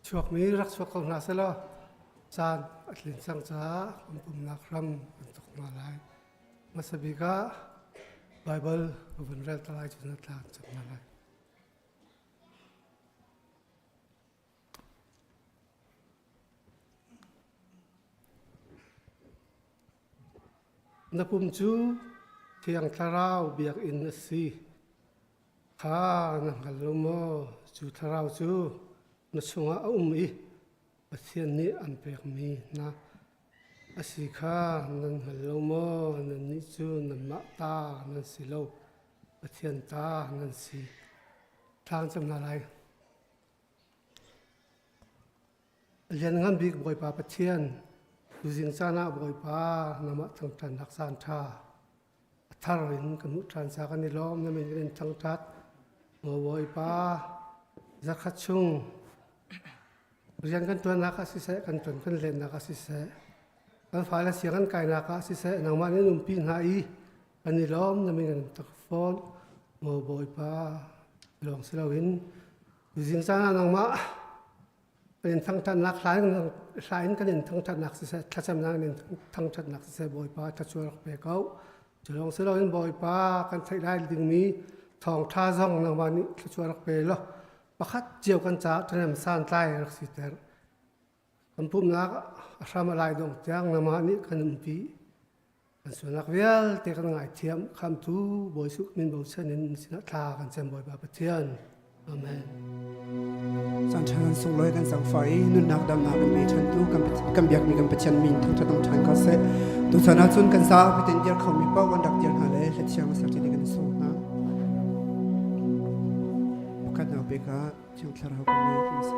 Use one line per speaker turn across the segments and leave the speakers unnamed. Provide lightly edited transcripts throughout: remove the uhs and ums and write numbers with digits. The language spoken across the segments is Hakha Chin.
Chuakmi rak chuak ko hna selaw caan a tlin cang caah kan pumnak ram kan tuk hna lai. Hmasa bik ah Baibal ka vun rel ta lai cu na tla kan cam hna lai. Na pum cu Thiang Thlarau biakinn a si. Kha na hngal lo maw? Cu thlarau cu na chungah a um i Pathian nih an pekmi hna a si kha nan hngal lo maw? Nannih cu nanmah ta nan si lo, Pathian ta nan si. Thla kan cam hna lai. Lianngan bik Bawipa Pathian, tuzing caan ah Bawipa nangmah thangṭhatnak caan ṭha a thar in kan hmuh ṭhan ca kan i lawm na min kan in thangṭhat. Maw Bawipa, zakhat chung rian kan ṭuannak ah siseh, kan ṭuan kan lennak ah siseh, kan fale siang kan kainak ah siseh, nangmah nih umpi hna i kan i lawm na min kan in tak fawn. Maw Bawipa, lawng si loin tuzing caan ah nangmah kan in thangṭhatnak hla in kan in thangṭhatnak siseh thlacamnak in thangṭhatnak siseh Bawipa thluachuah rak pe ko. Cu lawng si loin Bawipa kan theih lai dingmi thawngṭha zong nangmah nih thluachuah rak pe law pakhat cio kan caah ṭhahnem santlai rak siter. Kan pumhnak a hram a lai dong tiang nangmah nih kan umpi. Kan sualnak vialte kan ngaithiam khamtu Bawi Jesuh min bochan in sinah thla kan cem Bawipa Pathian. Amen.
Caan ṭha kan sunglawi kan zangfah i nunnak damnak kan pe ṭhantu kan biakmi kan Pathian min thangṭhat ang ṭhan ko seh. Tuchan ah cun kan zapi tein dir khomi paoh kan rak dir hna le hlathiang a ser ti kan i sawm hna. Pakhatnak bik ah Thiang Thlarau kan ngei ti a si.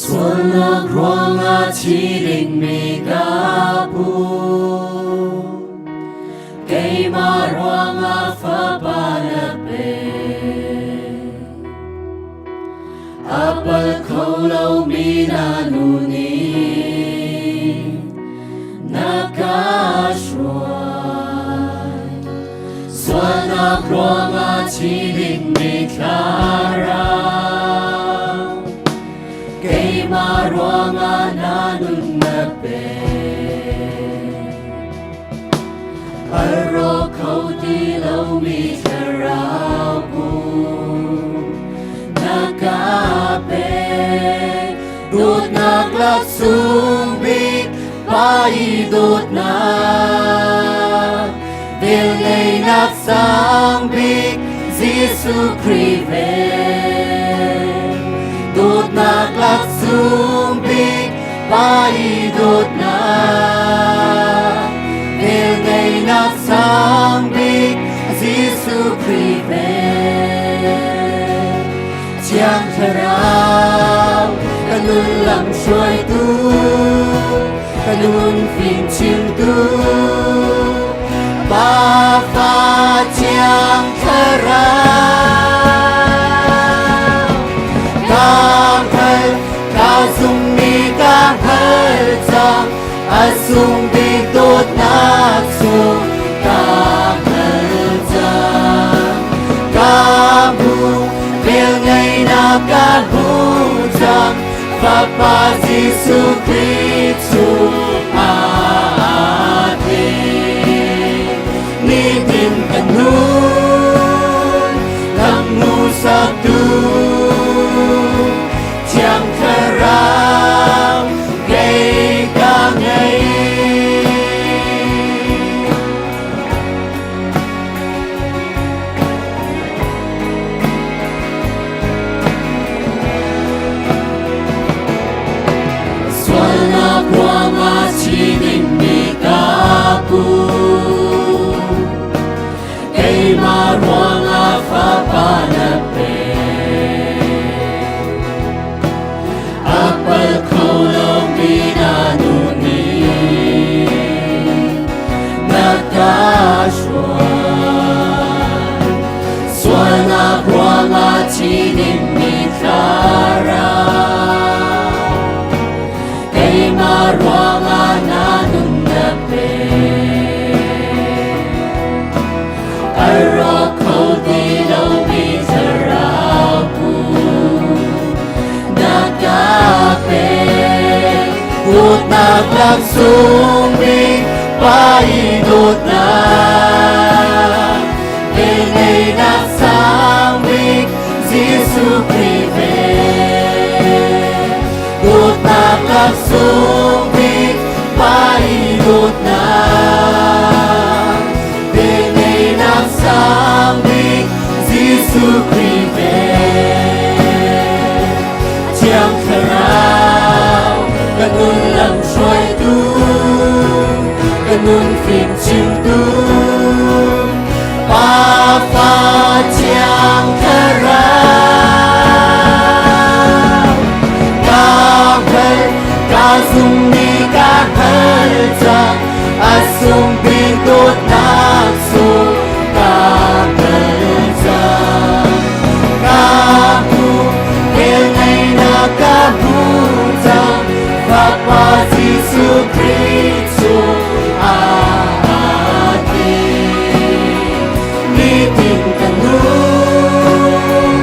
Sualnak ruangah thi dingmi ka pu. Keimah ruangah fapa na pe. A pal kho lomi na nu nih na ka hruai. Sualnak ruangah thi dingmi thlarau. Keimah ruangah na nun na pe. A rawk kho ti lomi thlarau pum na ka pek. Dawtnak laksung bik pa i dawtnak. Velngeihnak sang bik Jesuh Khrih vel. Dawtnak laksung bik pa i dawtnak. Velngeihnak sang bik Jesuh Khrih vel. Thiang Thlarau ka nun lam hruaitu, ka nun fim chimtu, Pa Fa Thiang Thlarau. Ka hngal, ka zummi ka hngal cang, a sung bik dawtnak chung ka hngal cang. Ka hmu, velngeihnak ka hmu cang, Fapa Jesuh Khrih chungah aa tling. Nitin kan nun, lam hmuhsaktu, Thiang Thlarau kei ka ngei. Dawtnak laksung bik Pa i dawtnak Velngeihnak sang bik Jesuh Khrih vel. Dawtnak laksung bik Pa i dawtnak Velngeihnak sang bik Jesuh Khrih vel. Thiang Thlarau ka nun lam hruaitu, ka nun fim chimtu, Pa Fa Thiang Thlarau. Ka hngal, ka zummi ka hngal cang, a sung bik dawtnak sung ka hngal cang. Ka hmu, velngeihnak ka hmu cang, Fapa Jesuh Khrih chung ah ti. Nitin ka nun,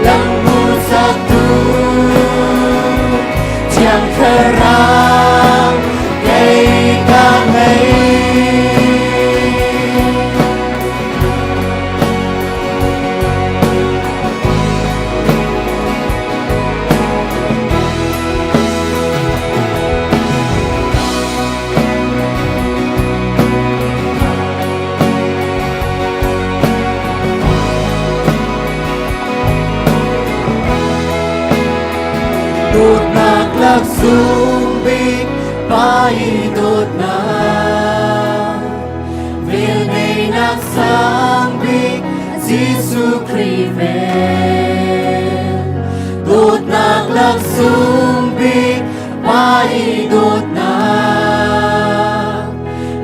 lam hmuhsaktu, Thiang Thlarau kei ka ngei. Dawtnak laksung bik Pa i dawtnak Velngeihnak sang bik Jesuh Khrih vel. Dawtnak laksung bik Pa i dawtnak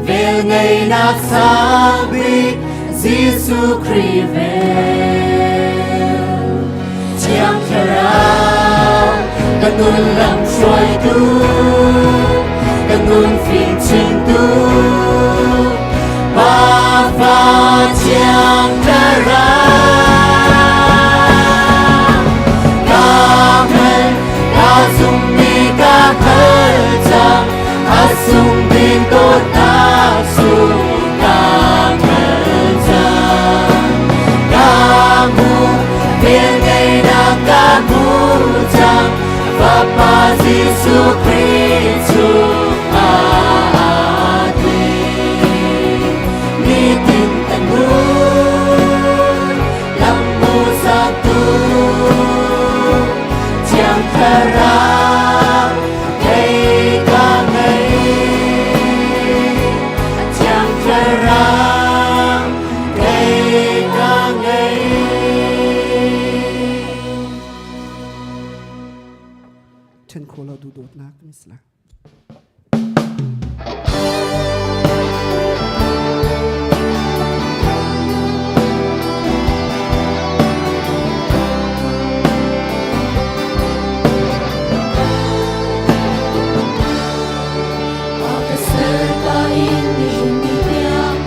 Velngeihnak sang bik Jesuh Khrih vel. Thiang Thlarau ka nun lam hruaitu, ka nun fimchimtu, Pa Fa Thiang Thlarau. Ka hngal, ka zummi ka hngal cang, a sung bik dawtnak sung ka hngal cang. Ka hmu, velngeihnak ka hmu cang, Fapa Jesuh Khrih cu aa ti. Nitin ka nun, lam hmuhsaktu, Thiang Thlarau kei ka ngei. Thiang Thlarau kei ka ngei.
Ṭhen kho lo duhdawtnak kan si lai.
A ka ser ka in nihin ni tiang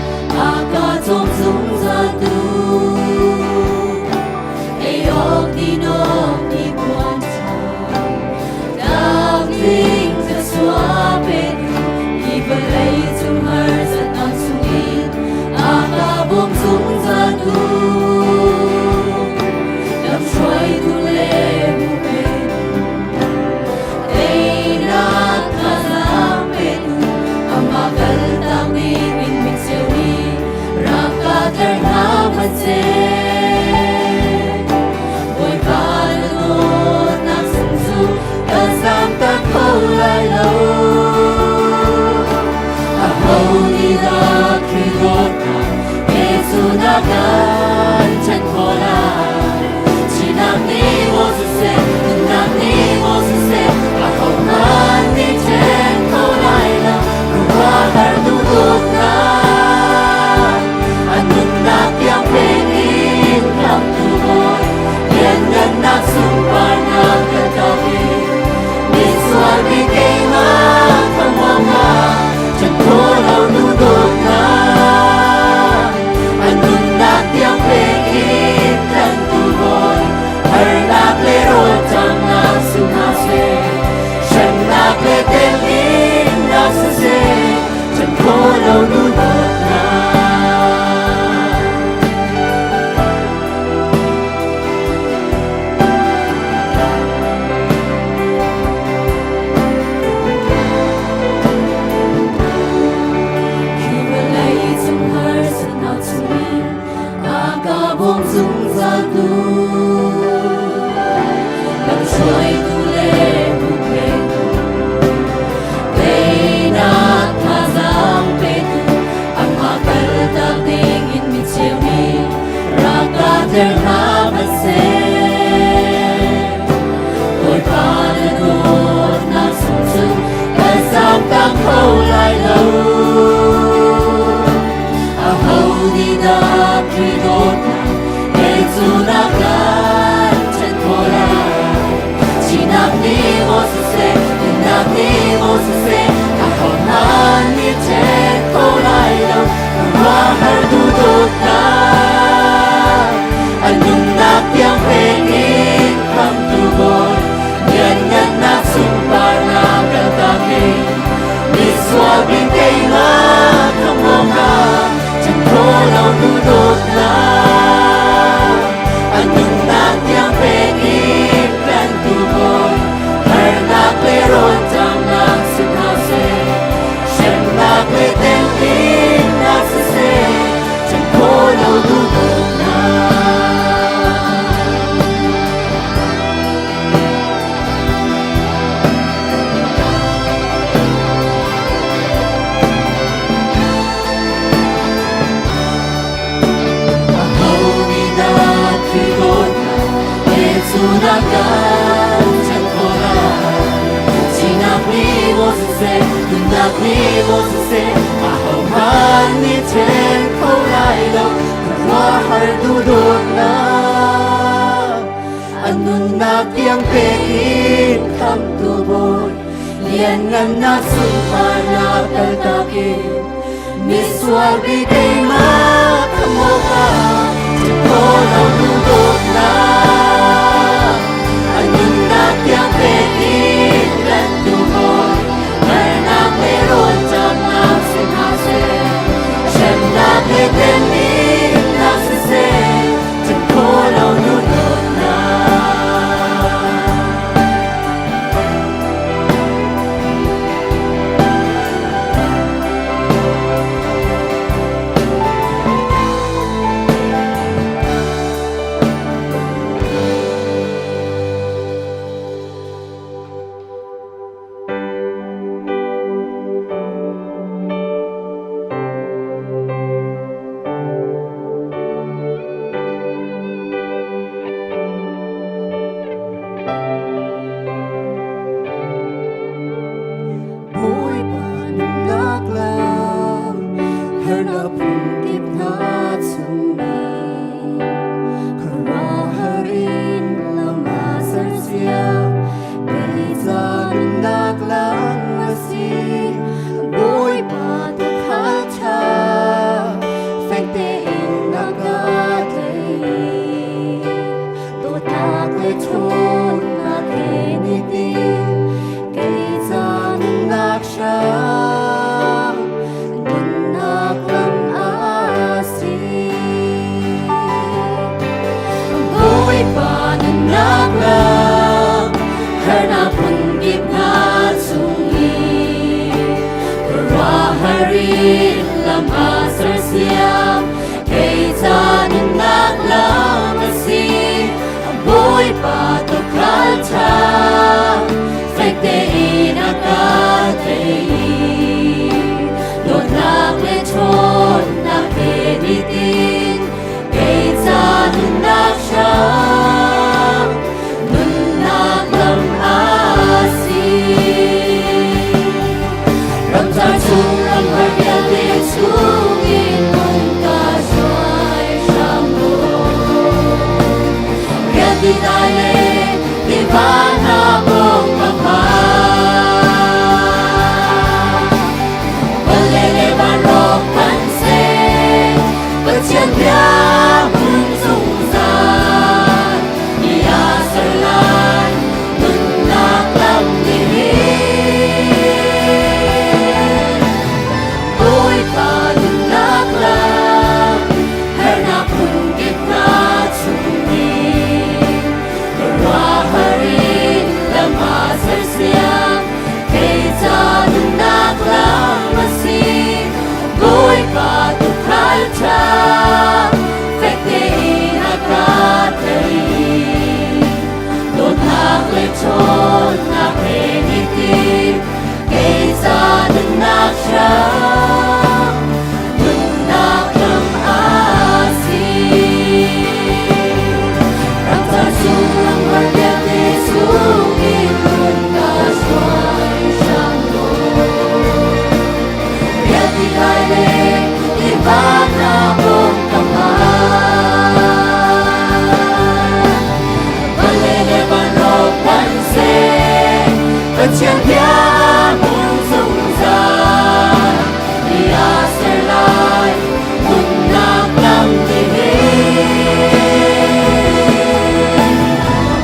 a ka cawm zungzal tu. Ei awk din awk ni puan ṭha dak ding ka sua pe tu hi vawlei cung harsatnak chungin a ka bawm zungzal tu. Lamhruaitu le hupphengtu Teinak thazaang petu amah kaltak ding in micheu nih rak ka tler hna hmanhseh. Bawipa na dawtnak sung cu kan zamtak kho lai lo. Aho nih dah Khrih dawtnak he cu na kan ṭhen khawh lai? Thihnak nih maw siseh, nunnak nih maw siseh, ahohmanh nih ṭhen kho lai lo. Khuaruahhar duhdawtnak, a nunnak tiang pek in khamhtu Bawi, lianngannak sunparnak kan kap i, misual mi keimah khamh ṭhen khawh lo duhdawtnak, a nunnak tiang pek in. siseh nunnak ni maw siseh ahohmanh nih ṭhen kho lai lo khuaruahhar duhdawtnak a nunnak tiang pek in khamtu Bawi lianngannak sunparnak kaltak in misual bi keimah khamh awkah ṭhen kho lo duhdawtnak a nunnak tiang pek in tlanhtu Bawi harnak le rawlṭamnak si hna seh hremnak le temhinnak siseh ṭhen kho lo duhdawtnak.
Bawipa nunnak lam harnak phunkip hna chungin khuaruahhar in lam a sersiam kei ca nunnak lam a si. Bawipa tuukhal ṭha fek tein a ka tlaih dawtnak le ṭhawnnak he nitin kei ca nunnak hram nunnak lam a si.
Bawipa nunnak lam harnak phunkip hna chungin khuaruahhar in lam a sersiam kei ca nunnak lam a si. Bawipa tuukhal ṭha fek tein a ka tlaih dawtnak le ṭhawnnak he nitin kei ca nunnak hram nunnak lam a si. Ramcar chung ramhar vialte chungin hung ka hruai hram law rian ti dai le tiva hna pawng ka phan vawlei le vanrawk kan seh Pathian bia hmun zungzal bia ser lai nunnak lam ni. Bawipa nunnak lam harnak phunkip hna chungin khuaruahhar in lam a sersiam kei ca nunnak lam a si. Bawipa tuukhal ṭha fek tein a ka tlaih dawtnak le ṭhawnnak he nitin kei ca nunnak hram nunnak lam a si. Ramcar chung ramhar vialte chungin run ka hruai hram law rian ti dai le tiva hna pawng ka phan vawlei le vanrawk kan seh Pathian bia hmun zungzal bia ser lai nunnak lam nihin.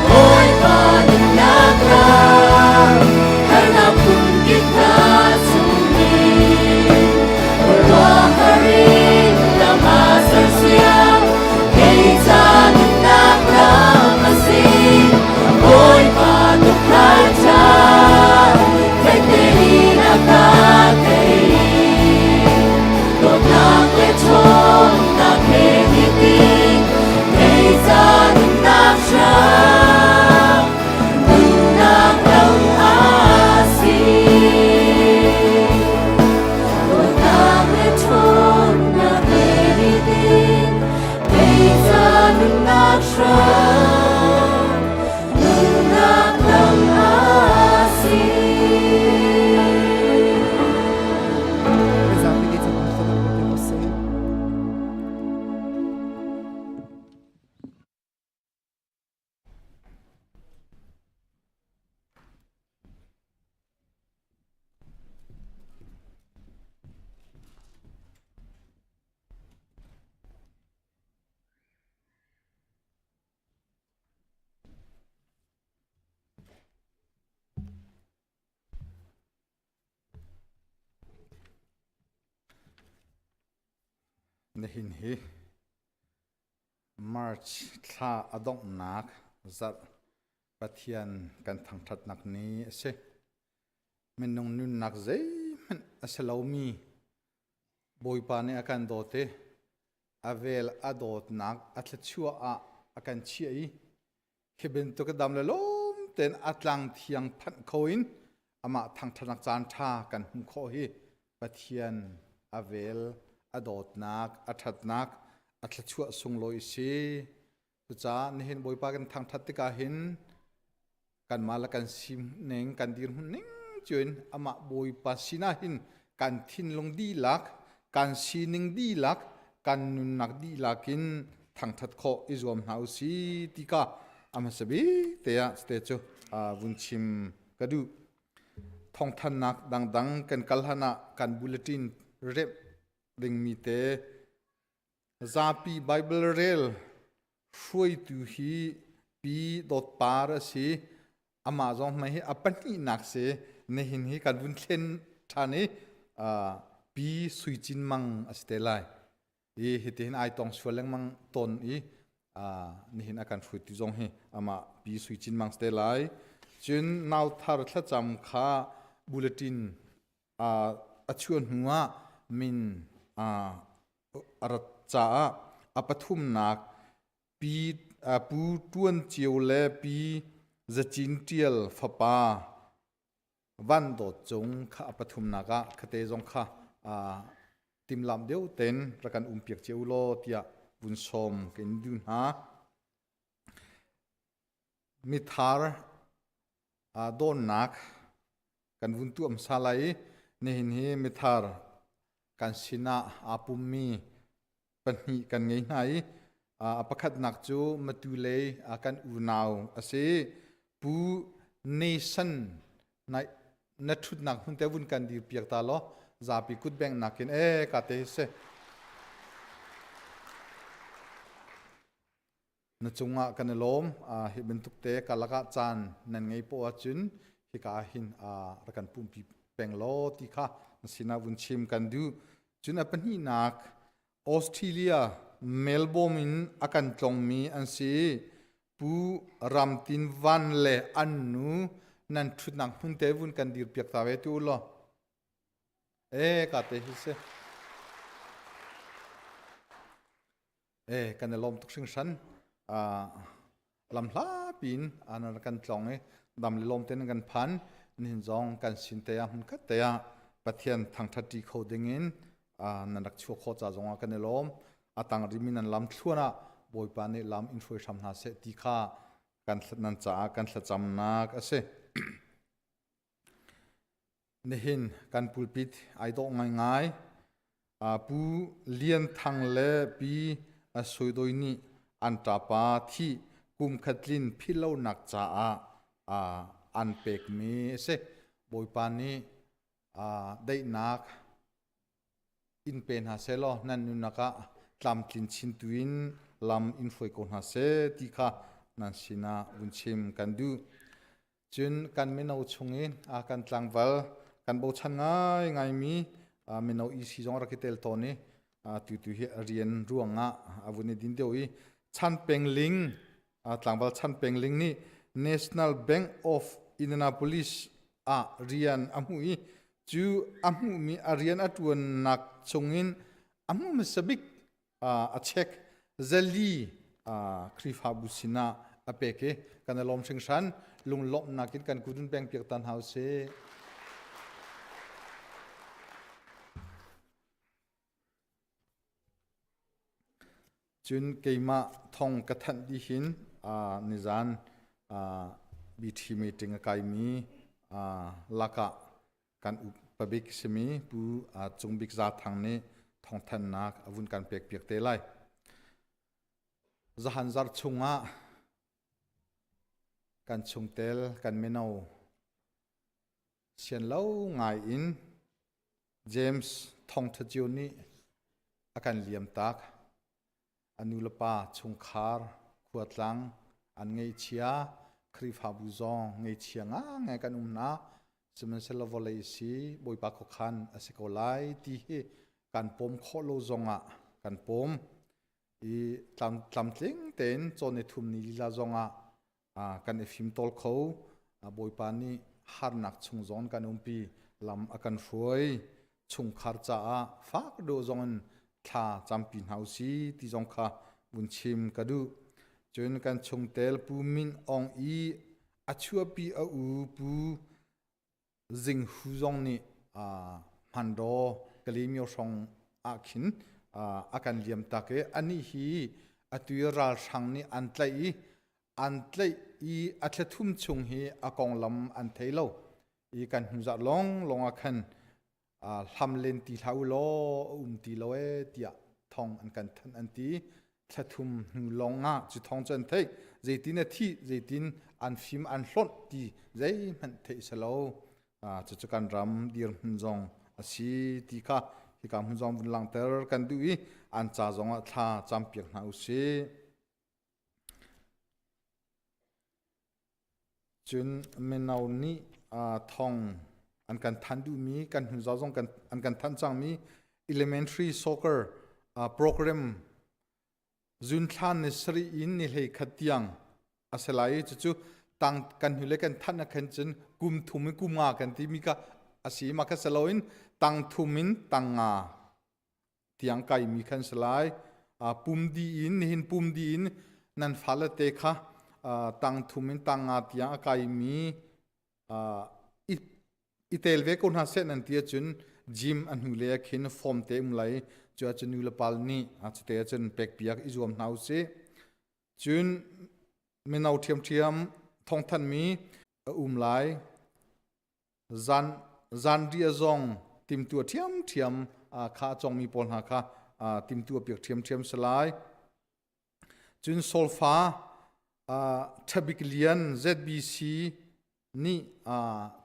Bawipa nunnak lam harnak phunkip hna chungin khuaruahhar in lam a sersiam kei ca nunnak lam a si. Bawipa tuukhal ṭha
Nihin hi March thla a donghnak zarh Pathian kan thangṭhatnak ni a si. Minung nunnak zeihmanh a si lomi Bawipa nih a kan dawt i a vel a dawtnak a thluachuah ah a kan chiah i hi bantuk dam le lawm tein a tlang thiang phanh kho in amah thangṭhatnak caan ṭha kan hmuh khawh hi Pathian a vel a dawtnak a ṭhatnak a thluachuah sunglawi si. Cucaah nihin Bawipa kan thangṭhat tikah hin kanmah le kan sining kan dirhmun ning cio in amah Bawipa sinah hin kan thinlung dihlak kan sining dihlak kan nunnak dihlak in thangṭhat khawh i zuam hna u si ti ka a hmasa bik te ah te cu vun chim ka duh. Thawngthannak dangdang kan kal hlan ah kan bulletin remh dingmi te Zapi Baibal rel hruaitu hi Pi Dawt Par a si. Amah zong hmai hi a pahnihnak si. Nihin hi kan vun thlen ṭhan i Pi Sui Cin Mang a si te lai. I hitihin ai tong sual lengmang tawn i nihin a kan hruaitu zong hi amah Pi Sui Cin Mang si te lai. Cun nauthar thlacam kha bulletin a chuah hnu ah min a rat caah a pathumnak Pi Pu Ṭuan Cio le Pi Za Cin Ṭial fapa Van Dawt Cung kha a pathumnak ah khate zong kha timlam deuh tein rak kan umpiak cio u law tiah vun sawm ka in duh hna. Mithar dawnnak kan vun tuah hmasa lai i nihin hi mithar kan sinah aa pummi pahnih kan ngei hna i a pakhatnak cu Matu lei kan unau a si. Pu Nathan na ṭhutnak hmun te vun kan dir piak ta law zapi kut benghnak in e ka te hi si. Na cungah kan i lawm. Hi bantuk te karlak ah caan nan ngei poah ahcun hika ah hin rak kan pumpi peng law ti kha na sinah vun chim kan duh. Cun a pahnihnak Australia Melbourne in a kan tlongmi an si. Pu Ram Tin Van le an nu nan ṭhutnak hmun te vun kan dir piak ta ve tu law. E ka te hi si. Kan i lawm tuk hringhran. Lam hlapi in an kan tlong i dam le lawm tein kan phan. Nihin zong kan sin te ah hmun khat te ah Pathian thangṭhat ṭi kho ding in nan rak chuah khawh ca zong ah kan i lawm. A tang rimi nan lam thluan ah Bawipa nih lam in hruai hram hna seh ti kha kan nan caah kan thlacamnak a si. Nihin kan pulpit ai dawh ngaingai. Pu Lian Thang le Pi Sui Doi nih an ṭapa thih kum khat tlin philhlonak caah an pekmi a si. Bawipa nih daihnak in pe hna seh law nan nunnak ah tlamtlin chin tu in lam in hruai ko hna seh ti kha nan sinah vun chim kan duh. Cun kan mino chungin kan tlangval kan bochan ngaingaimi mino EC zong rak i tel tawn i tutu hi rian ruangah a vun i din deuh i Chan Peng Ling tlangval Chan Peng Ling nih National Bank of Indianapolis ah rian a hmuh i cu a hmuhmi a rian a ṭuannak chungin a hmuh hmasa bik a check zali Khrihfabu sinah a pek i kan i lawm hringhran. Lunglawmhnak in kan kut in peng piak ta hna usih. Cun keimah thong ka thanh dih hin nizan BT meeting a kaimi lakah kan upabik simi Pu Cung Bik Za Thang nih thawngthanhnak a vun kan pek piak te lai. Zahan zarh chungah kan chungtel kan mino sian lo ngai in James Thong Tha Cio nih a kan liam tak. A nu le pa chungkhar khuatlang an ngeihchia Khrihfabu zong ngeihchia ngangai kan um hna. Sihmanhsehlaw vawlei si Bawipa khuakhan a si ko lai ti hi kan pawm khawh lo zongah. kan pawm i tlamtling tein cawn ni thum ni lila zong ah kan i fimtawl kho. Bawipa nih harnak chung zong kan umpi, lam a kan hruai. Chungkhar caah fak dawh zong in thla campi hna usi ti zong kha vun chim ka duh. Cun kan chungtel Pu Min Aung i a chuahpi a u Pu Zing Hu zong nih Hmandaw Kalaymyo hrawng ah khin a kan liam tak i anih hi atu i ralhrang nih an tlaih i an tlaih i a thlathum chung hi a konglam an thei lo i kan hnu zarh lawnglawng ah khan hlam len ti hlah u law a um ti lo ee tiah thong an kan thanh an ti. Thlathum hnu lawng ah cu thong cu an theih. Zeitin a thih, zeitin an fim an hlonh ti zeihmanh theih si lo. Cucu kan ram dirhmun zong a si ti kha hika hmun zong vun langhter kan duh i an ca zong ah thla campiak hna u sih. Cun mino nih thong an kan thanh duhmi, kan hnuzau zong an kan thanh cangmi elementary soccer program zunthla ni sarih in ni hlei khat tiang a si lai i cucu tang kan hnulei kan thanh ah khan cun kum thum in kum nga kan timi kha a si i mah kha si loin tang thum in tang nga tiang kaimi khan si lai. Pum di in nihin pum di in nan fale te kha tang thum in tang nga tiang a kaimi i tel ve ko hna seh nan ti ahcun gym a hnu le ah khin form te um lai. Cu ahcun nu le pal nih cute ahcun pek piak i zuam hna usih. Cun mino ṭhiamṭhiam thawngthanhmi a um lai. Zan zanriah zong timtuah ṭhiamṭhiam kha a congmi pawl hna kha timtuah piak ṭhiamṭhiam si lai. Cun solfa Ṭhabik Lian ZBC nih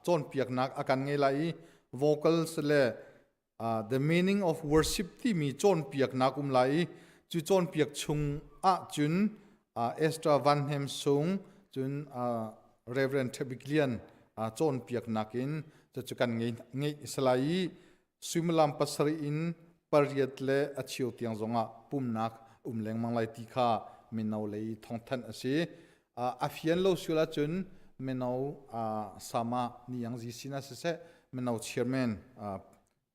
cawnpiaknak a kan ngei lai i vocals le the meaning of worship timi cawnpiaknak um lai i cu cawnpiak chung ahcun Esther Van Hnem Sung cun Reverend Ṭhabik Lian cawnpiaknak in cucu kan ngeih a si lai i suimilam pasarih in pariat le a cheu tiang zongah pumnak um lengmang lai ti kha mino lei thawngthanh a si. A fian lo sual ahcun mino sama niyang zi sin ah siseh mino chairman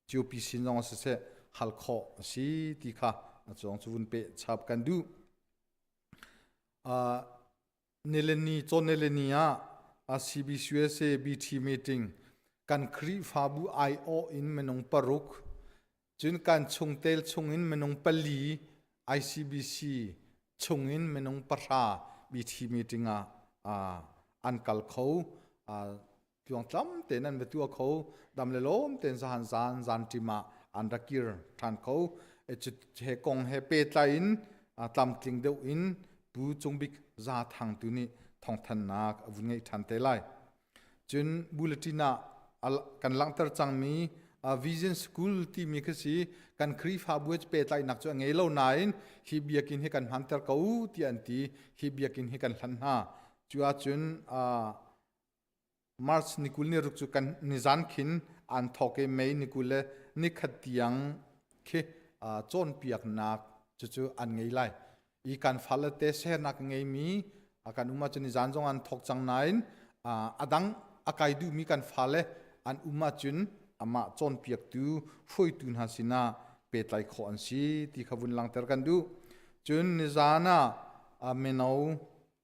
GOP sin zong ah siseh hal khawh a si ti kha a cuang cu vun pe chap kan duh. Nilini cawn-nilini ah CBCUSA BT meeting kan Khrihfabu aiawh in minung paruk, cun kan chungtel chungin minung pali, ICBC chungin minung pahra BT meeting ah an kal kho. Tluangtlam tein an va tuah kho. Dam le lawm tein zahan zan zan ṭim ah an ra kir ṭhan kho. He kong he pehtlai in tlamtling deuh in Pu Cung Bik Za Thang tu nih thawngthannak a vun ngeih ṭhan te lai. Cun bulletin ah kan langhter cangmi Vision School timi khi si kan Khrihfabu he pehtlaihnak cu a ngei lo nain hi biakinn hi kan hmanter ko tiah an ti. Hi biakinn hi kan hlan hna. Cu ahcun March ni 20 ni ruk cu kan nizan khin an thawk i May ni 20 le nikhat tiang khi cawnpiaknak cucu an ngei lai. I kan fale te sernak ngeimi kan um ahcun nizan zong an thawk cang nain a dang a kai duhmi kan fale an um ahcun amah cawnpiaktu hruaitu hna sinah pehtlai khawh an si ti kha vun langhter kan duh. Cun nizan ah mino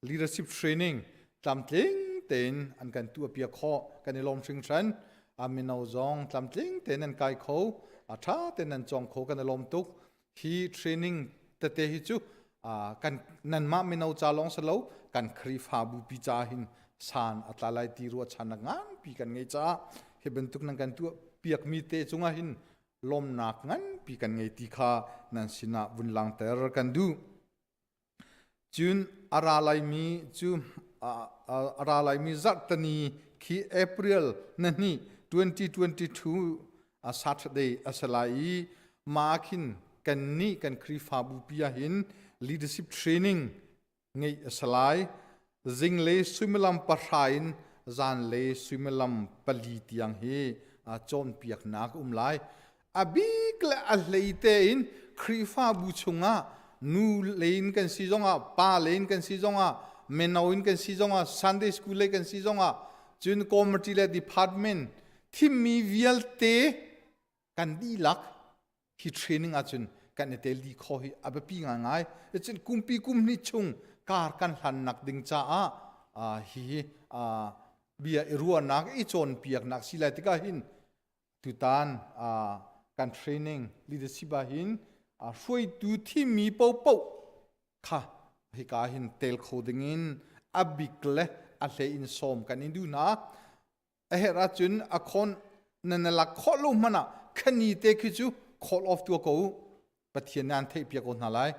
leadership training tlamtling tein an kan tuahpiak khawh kan i lawm hringhran. A mino zong tlamtling tein an kai kho, a ṭha tein an cawng kho, kan i lawm tuk. Hi training tete hi cu kan nanmah mino ca lawng si lo, kan Khrihfabu pi ca hin san a tla lai ti ruahchannak nganpi kan ngei caah hi bantuk nan kan tuah piakmi te cungah hin lawmnak nganpi kan ngei ti kha nan sinah vun langter kan duh. Cun a ra laimi cu a ra laimi zarhteni khi April na hnih 2022 Saturday a si lai i mah khin kannih kan Khrihfabu pi ah hin leadership training ngeih a si lai. Zinglei suimilam pahra in zanlei suimilam pali tiang hi cawnpiaknak um lai. A bik le a hlei tein. Khrihfabu chungah nu lein kan si zongah, pa lein kan si zongah, mino in kan si zongah, Sunday school lei kan si zongah, cun committee le department thimmi vialte kan dihlak hi training ahcun kan i tel dih kho hi a biapi ngaingai. Cun kumpi kum hnih chung kar kan hlannak ding caah hi bia i ruahnak i cawnpiaknak si lai tikah hin tutan kan training leadership ah hin hruaitu thimmi paohpaoh kha hika hin tel kho dingin a bik le a hlei in sawm kan in duh hna. A herh ahcun a khawn nan na lak khawh lo hmanh ah khani te khi cu call off tua ko u. Pathian nih an theihpiak ko hna lai.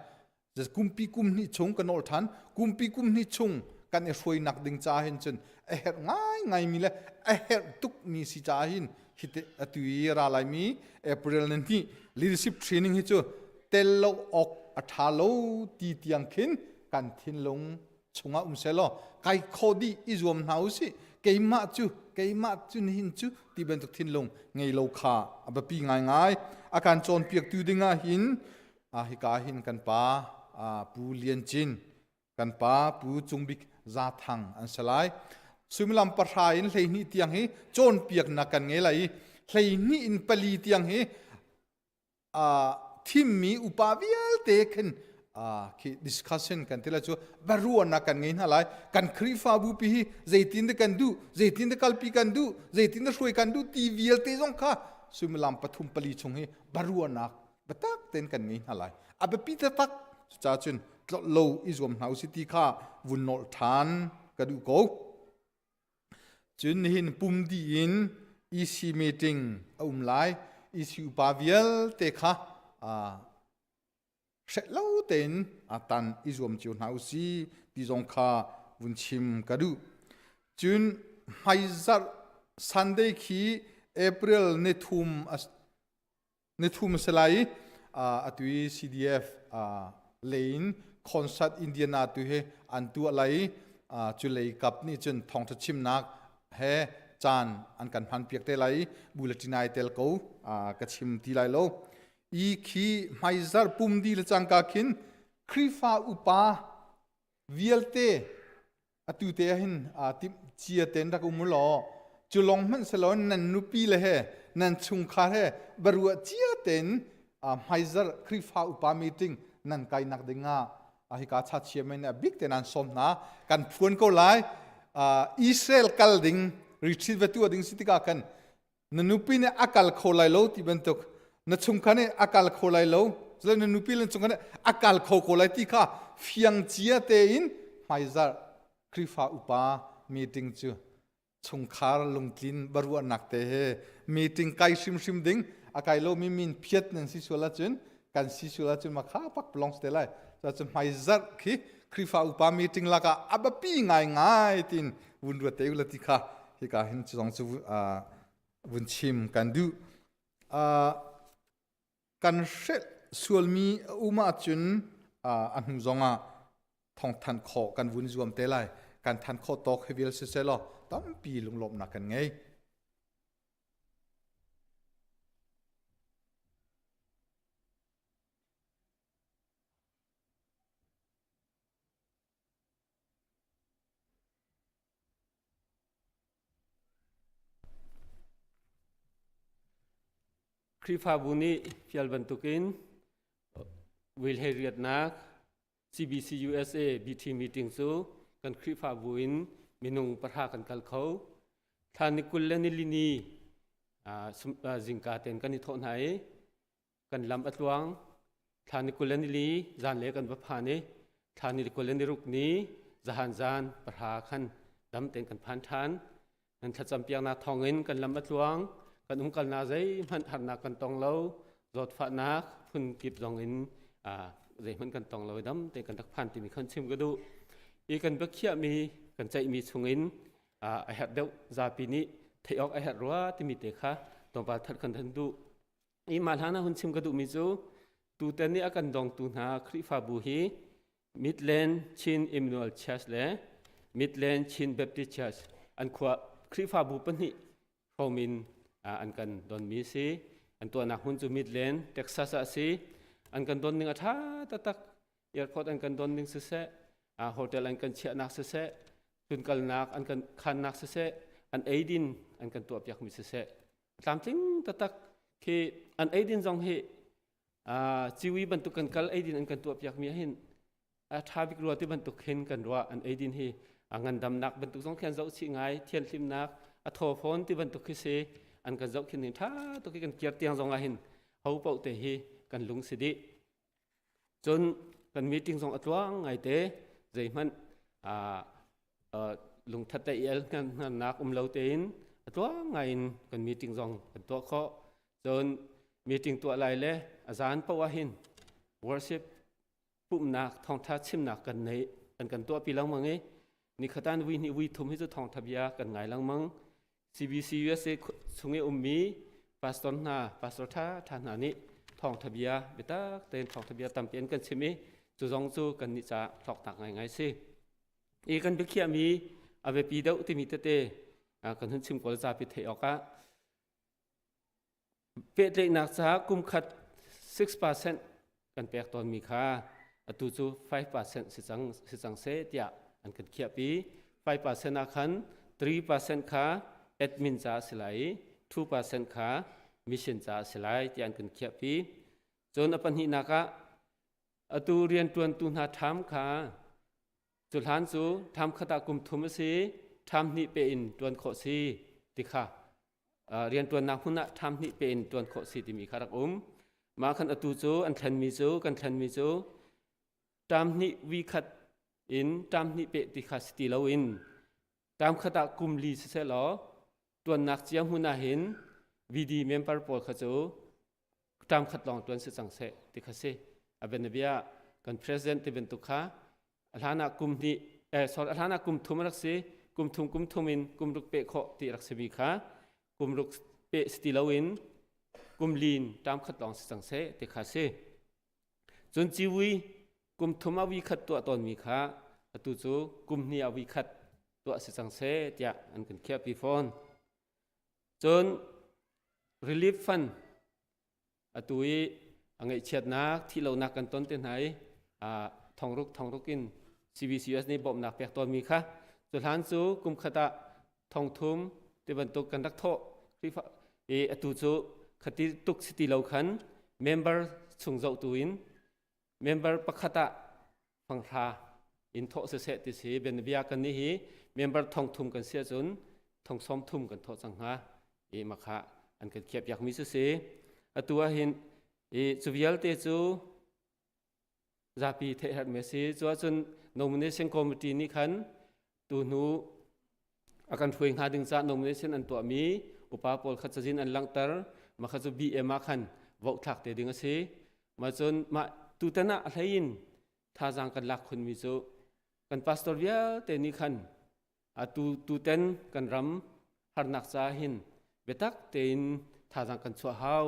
Kumpi kum hnih chung ka nawl ṭhan. Kumpi kum hnih chung kan i hruainak ding ca hin cun a herh ngaingai mi le a herh tuk mi si caah hin hi te atu i ra lai mi April ni hnih leadership training hi cu tel lo awk a ṭha lo ti tiang khin kan thinlung chungah um selaw kai kho dih i zuam hna u sih. Keimah cu keimah cu nihin cu ti bantuk thinlung ngei lo kha a biapi ngaingai. A kan cawnpiaktu dingah hin hika hin kan pa Pu Lian Cin, kan pa Pu Cung Bik Za Thang an si lai. Suimilam 10 in 12 tiang hi cawnpiaknak kan ngei lai i 12 in 4 tiang hi thimmi upa vialte khin khi discussion kan ti lai cu baruahnak kan ngei hna lai. Kan Khrihfabu pi hi zeitin dah kan duh, zeitin dah kalpi kan duh, zeitin dah hruai kan duh ti vialte zong kha suimilam 3 4 chung hi baruahnak biatak tein kan ngei hna lai. A biapi taktak. Cucaah cun tlolh lo i zuam hna usih ti kha vun nolh ṭhan ka duh ko. Cun nihin pum dih in EC meeting a um lai. EC upa vialte kha hrelh lo tein tan i zuam cio hna usih ti zong kha vun chim ka duh. Cun hmaizarh Sunday khi April 3 nithum a si lai i atu i CDF lei in concert Indiana tu hi an tuah lai i cu lei kap nih cun thawngṭha chimnak he caan an kan hman piak te lai i bulletin ai tel ko, ka chim ti lai lo. I khi hmaizar pum di le cangka khin Khrihfa upa vialte atu te ah hin timh cia ten rak um law, cu lawng hmanh selaw nan nupi le he nan chungkhar he baruah cia ten hmaizar Khrihfa upa meeting nan kai nak ding ah hika cha chairman a bik te nan sawm hna. Kan phuan ko lai. Israel kal ding retreat va tu ding si tikah kan na nupi nih a kal kho lai lo ti bantuk, na chungkhar nih a kal kho lai lo, na nupi le chungkhar nih a kal kho ko lai ti kha fiang cia tein hmaizarh Khrihfa upa meeting cu chungkhar lungtlin baruahnak te he meeting kai hrimhrim ding. A kai lomi min phiat nan si sual ahcun, kan si sual ahcun ma kha pak plong te lai. Cun hmaizarh khi Khrihfa upa meeting lakah a biapi ngaingai tin vun ruat te ula ti kha hika hin zong cu vun chim kan duh. Kan hrelh sualmi a um ahcun a hnu zongah thawngthan khawh kan vun zuam te lai. Kan than khawh tawk hi vial siseh law tampi lunglawmhnak kan ngei.
Khrihfabu nih fial bantukin Wilhei riatnak CBC USA BT meeting cu kan Khrihfabu in minung 10 kan kal kho. Thla ni 24 ni zingka ten kan i thawh hna i kan lam a tluang. Thla ni 24 zan le kan va phan i thla ni 26 ni zahan zan 10 khan dam tein kan phan ṭhan. Nan thlacam piaknak thawngin kan lam a tluang, kan umkalnak zeihmanh harnak kan tong lo, zawtfahnak phun kip zong in zeihmanh kan tong lo i dam tein kan rak phan timi khan chim ka duh. I kan biakhiahmi kan ceihmi chungin a herh deuh, zapi nih theih awk a herh rua timi te kha tlawmpal that kan han duh. I mah hlan ah hun chim ka duhmi cu tutan i a kan dongtu hna Khrihfabu hi Midland Chin Emmanuel Church le Midland Chin Baptist Church an khua Khrihfabu pahnih hrawm in an kan donmi si. An tuahnak hmun cu Midland, Texas ah a si. An kan don ning a ṭha taktak. Airport an kan don ning siseh, hotel an kan chiahnak siseh, tlunkalnak an kan khannak siseh, an eidin an kan tuahpiakmi siseh. Tlamtling taktak khi an eidin zong hi ciwi bantuk kan kal eidin an kan tuahpiakmi ahhin a ṭha bik rua ti bantuk khin kan ruah. An eidin hi a ngandamnak bantuk zong khi an zoh chih ngai, thianhlimnak a thaw fawn ti bantuk khi si. An kan zoh khin ning ṭha tuk hi kan kir tiang zong ah hin ho paoh te hi kan lung si dih. Cun kan meeting zong a tluang ngai te, zeihmanh lungthat le i el hngannak um lo tein a tluang ngai in kan meeting zong kan tuah khawh. Cun meeting tuah lai le a zan paoh ah hin worship pumhnak thawngtha chimnak kan nei an kan tuahpi lengmang i nikhatan vui hnih vui thum hi cu thawngtha bia kan ngai lengmang. CBC USA chung i ummi pastor hna, pastor tha tha hna nih thawngtha bia biatak tein thawngtha bia tampi an kan chim i cu zong cu kan nih ca hlawknak ngaingai si. I kan biakhiahmi a biapi deuh timi tete kan hun chim kawl zapi theih awkah Pehtlaihnak caah kum khat 6% kan pek tawnmi kha atu cu 5% si cang seh tiah an kan khiahpi. 5% ah khan 3% kha admin caah a si lai i 2% kha mission caah a si lai tiah an kan khiahpi. Cun a pahnihnak ah atu rianṭuantu hna ṭham kha cu hlan cu ṭham khat ah kum thum a si, ṭham hnih pe in ṭuan khawh si ti kha rianṭuannak hmun ah ṭham hnih pe in ṭuan khawh si timi kha rak um. Mah khan atu cu an thlenmi cu kan thlenmi cu ṭam hnih wi khat in ṭam hnih pe ti kha si ti loin ṭam khat ah kum li siseh law ṭuannak cia hmun ah hin VD member pawl kha cu ṭam khat lawng ṭuan si cang seh ti kha si. A bianabia kan president ti bantuk kha a hlan ah kum hnih sorry, a hlan ah kum thum a rak si. Kum thum kum thum in kum ruk peh khawh ti rak simi kha kum ruk peh si ti loin kum lin ṭam khat lawng si cang seh ti kha si. Cun ciwi kum thum a wi khat tuah tawnmi kha atu cu kum hnih a wi khat tuah si cang seh tiah an kan khiahpi fawn. Cun relief fund atu i a ngaihchiatnak thihlonak kan ton te hna i thongruk thongruk in CBCUS nih bawmhnak pek tawnmi kha cu hlan cu kum khat ah thongthum ti bantuk kan rak thawh. Khrihfa i atu cu khati tuk si ti lo khan member chung zohtu in member pakhat ah fanghra in thawh siseh ti si. Bianabia kan nih hi member thongthum kan si ahcun thong sawm thum kan thawh cang hnga i makha an kan khiahpiak mi cu si. Atu ah hin i cu vialte cu zapi theih herh mi a si. Cu ahcun nomination committee nih khan tu hnu a kan hruai hnga ding caah nomination an tuahmi upa pawl kha cazin an langhter. Mah kha cu BM ah khan vote thlak te ding a si. Mah cun mah tutan ah a hlei in thazaang kan lak khunmi cu kan pastor vialte nih khan atu tuten kan ram harnak ca hin biatak tein thazaang kan chuah hau.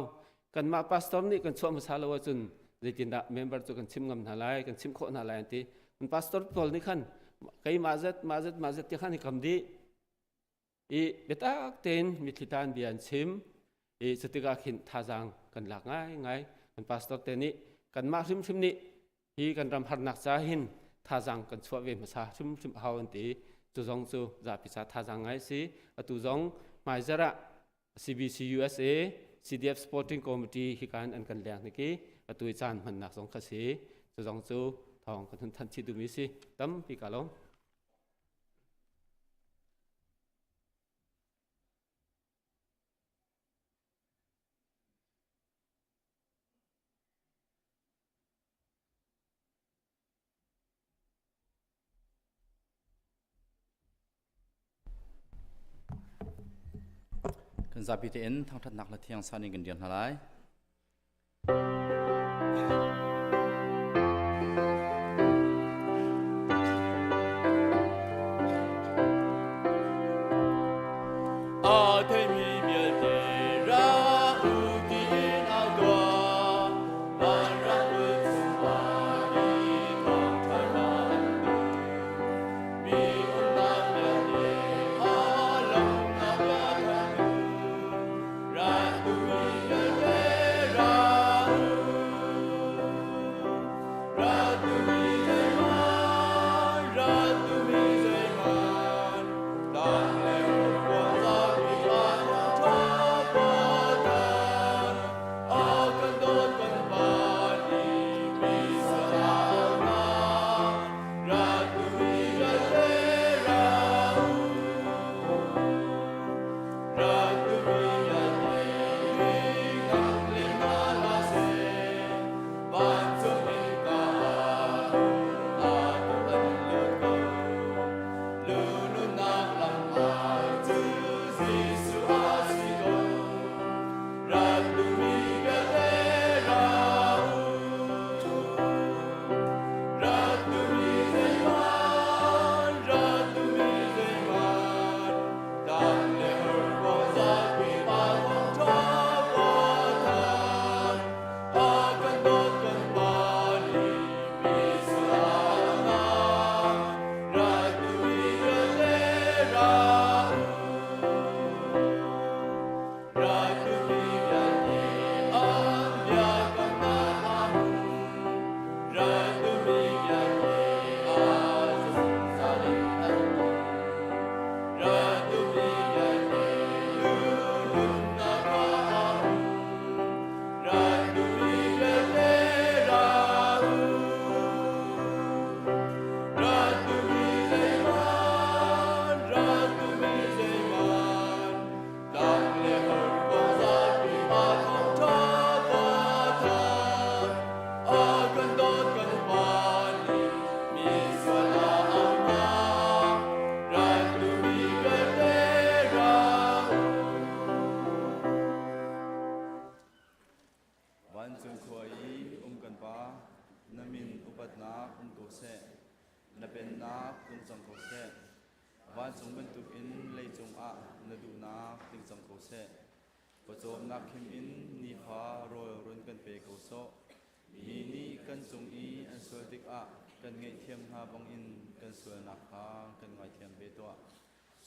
Kanmah pastor nih kan chuah hmasa lo ahcun zeitindah member cu kan chim ngam hna lai, kan chim khawh hna lai an ti. Kan pastor pawl nih khan keimah zat mah zat mah zat ti khan i kam dih i biatak tein mitthli tan bia an chim i cutikah khin thazaang kan lak ngaingai. Kan pastor te nih kanmah hrimhrim nih hi kan ram harnak ca hin thazaang kan chuah ve hmasa hrimhrim a hau an ti. Cu zong cu zapi ca thazaang ngai si. Atu zong hmaizarh ah CBC USA CDF Sporting Committee hi kan an kan leng niki atu i caan hmannak zong kha si. Cu zong cu thawng kan hun thanh chih duhmi si. Tampi ka lawm.
Kan zapi tein thangṭhatnak hla thiang san in kan dir hna lai.
A theimi vialte ra u tiin au tuah. Vanram chungah i thawngṭha an duh. Mi umnak vialte a lawmhnak bia thanh u. Ran duhmi vialte ra u. Rat duhmi vialte an biakamnak a hmu. Rat duhmi vialte a zungzal in an nung. Rat duhmi vialte lununnak kha a hmu. Rat duhmi vialte ra u. Rat duhmi zeihmanh, rat duhmi zeihmanh, tlang le horkuang zapi a thawngṭha va thanh. A kan dawt kan Pa nih misual a auh hna. Rat duhmi vialte ra u.
Vancung khua i um kan Pa, na min upatnak um ko seh. Na pennak tlung cang ko seh. Vancung bantukin leicung ah na duhnak tling cang ko seh. Pawcawmnak khim in nifa rawl run kan pe ko sawh. Mi nih kan cung i an sual tikah kan ngaihthiam hna bangin kan sualnak kha kan ngaithiam ve tuah.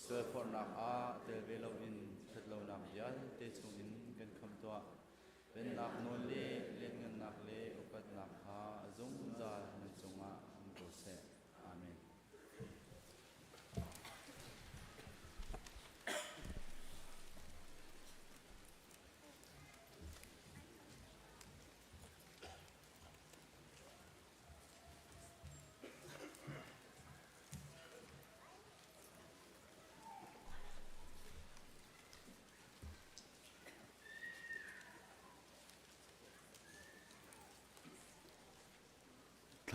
Sualphorhnak ah tel ve loin ṭhatlonak vialte chungin kan khamh tuah. Pennak nawl le lianngannak le upatnak kha a zungzal nan cungah um ko seh. Amen.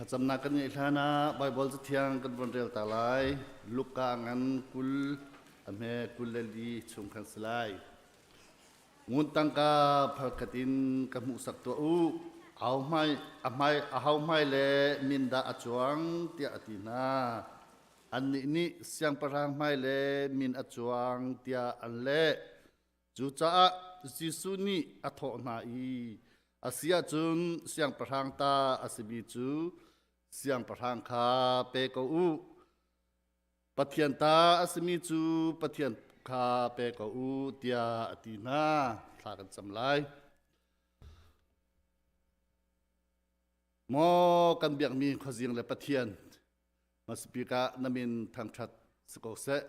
Thlacamnak kan ngeih hlan ah Baibal cathiang kan von rel ta lai. Luka ngan 20 a hme 24 chung khan si lai. Ngun tangka phalkhat in ka hmuhsak tuah u. Au hmai a hmai a hau hmai le min dah a cuang tiah a ti hna. Annih nih siangpahrang hmai le min a cuang tiah an leh. Cucaah Jesuh nih a thawh hna i, A si ahcun siangpahrang ta a simi cu siangpahrang kha pe ko u. Pathian ta a simi cu Pathian kha pe ko u, tiah a ti hna. Thla kan cam lai. Maw kan biakmi khuazing le Pathian, hmasabik ah na min thangṭhat si ko seh.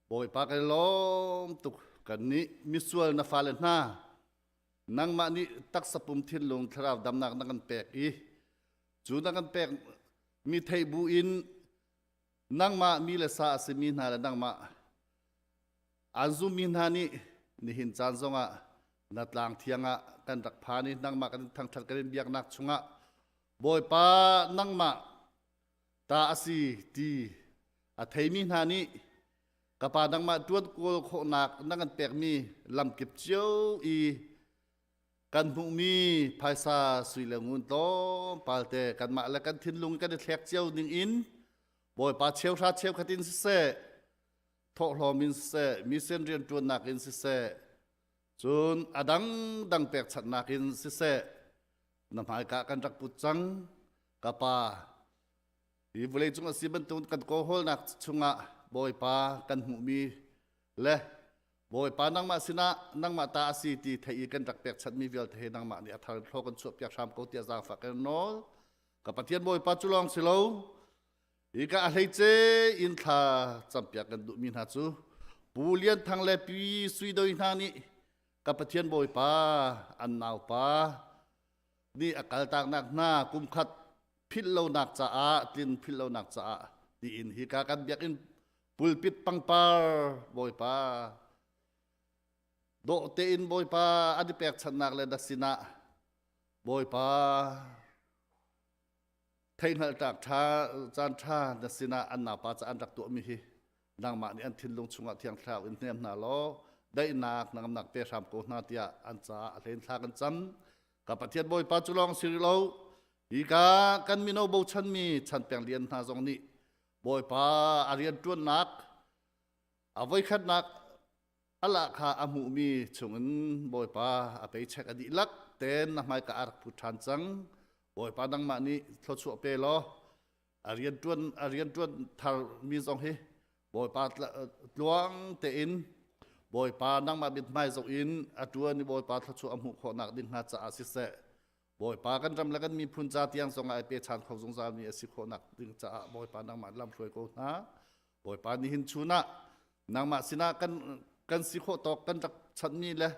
Bawipa kan i lawm tuk. Kannih misual na fale hna, nangmah nih taksa pum thinlung thlarau damnak na kan pek i cu na kan pek mi theih bu in nangmah mi le sa a simi hna le nangmah aan zummi hna nih nihin caan zongah na tlang thiang ah kan rak phan i nangmah kan thangṭhat kan in biaknak chungah Bawipa nangmah ta a si ti a theimi hna nih ka pa nangmah ṭuan kawl khawhnak na kan pekmi lamkip cio i kan hmuhmi phaisa sui le ngun tlawmpal te kanmah le kan thinlung kan i thlek cio ning in Bawipa cheuhra cheukhat in siseh thawhlawm in siseh mission rianṭuannak in siseh cun a dangdang pekchanhnak in siseh na hmaika kan rak put cang ka pa hi vawleicung a si bantuk kan kawhawlnak chungah Bawipa kan hmuhmi le Bawipa nangmah sinah nangmah ta a si ti thei i kan rak pekchanhmi vialte he nangmah nih a thar thlaw kan chuahpiak hram ko tiah zaangfah kan nawl ka Pathian Bawipa cu lawng si lo hi ka a hleice in thla campiak kan duhmi hna cu Pu Lian Thang le Pi Sui Doi hna nih ka Pathian Bawipa an naupa nih a kaltaknak hna kumkhat philh lonak caah tlin philh lonak caah tiin hi ka kan biakinn pulpit pangpar Bawipa dawh tein Bawipa an i pekchanhnak le na sinah Bawipa theihhngalhnak ṭha caan ṭha na sinah an naupa ca an rak tuahmi hi nangmah nih an thinlung chungah thiang thlarau in hnem hna law daihnak nangamnak pe hram ko hna tiah an caah a hlen thla kan cam ka Pathian Bawipa cu lawng si rih lo hi ka kan mino bochanmi chan peng lian hna zong nih Bawipa a rianṭuannak a voikhatnak a lahkhah a hmuhmi chungin Bawipa a paycheck a dihlak ten na hmaika a rak put ṭhan cang Bawipa nangmah nih thluachuah pe law a rianṭuan a rianṭuan thar mi zong hi Bawipa tluang tein. Bawipa nangmah mithmai zoh in a ṭuan i Bawipa thluachuah a hmuh khawhnak ding hnga caah siseh, Bawipa kan ram le kan miphun ca tiang zongah ai pechan kho zungzalmi a si khawhnak ding caah Bawipa nangmah lamhruai ko hna. Bawipa nihin chun ah nangmah sinah kan kan si khawh tawk kan rak chanhmi le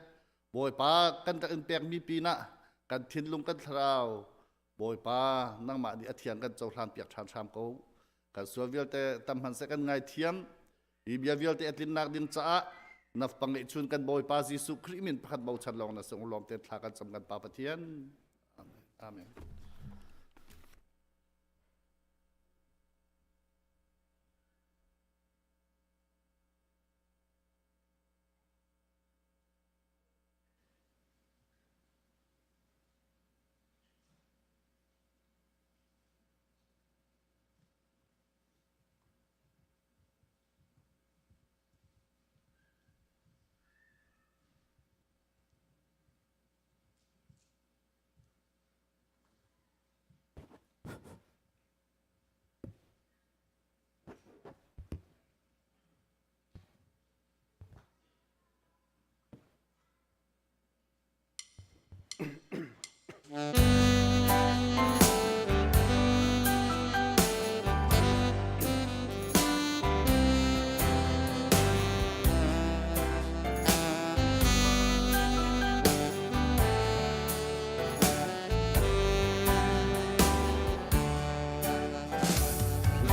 Bawipa kan rak in pekmi pinah kan thinlung kan thlarau Bawipa nangmah nih a thiang kan cohlan piak ṭhan hram ko. Kan sual vialte tam hmanhseh kan ngaithiam. Hi bia vialte a tlinnak ding caah na pangeih chun kan Bawipa Jesuh Khrih min pakhat bochan lawng na sung lawm te thla kan cam kan Pa Pathian. Amen. Amen.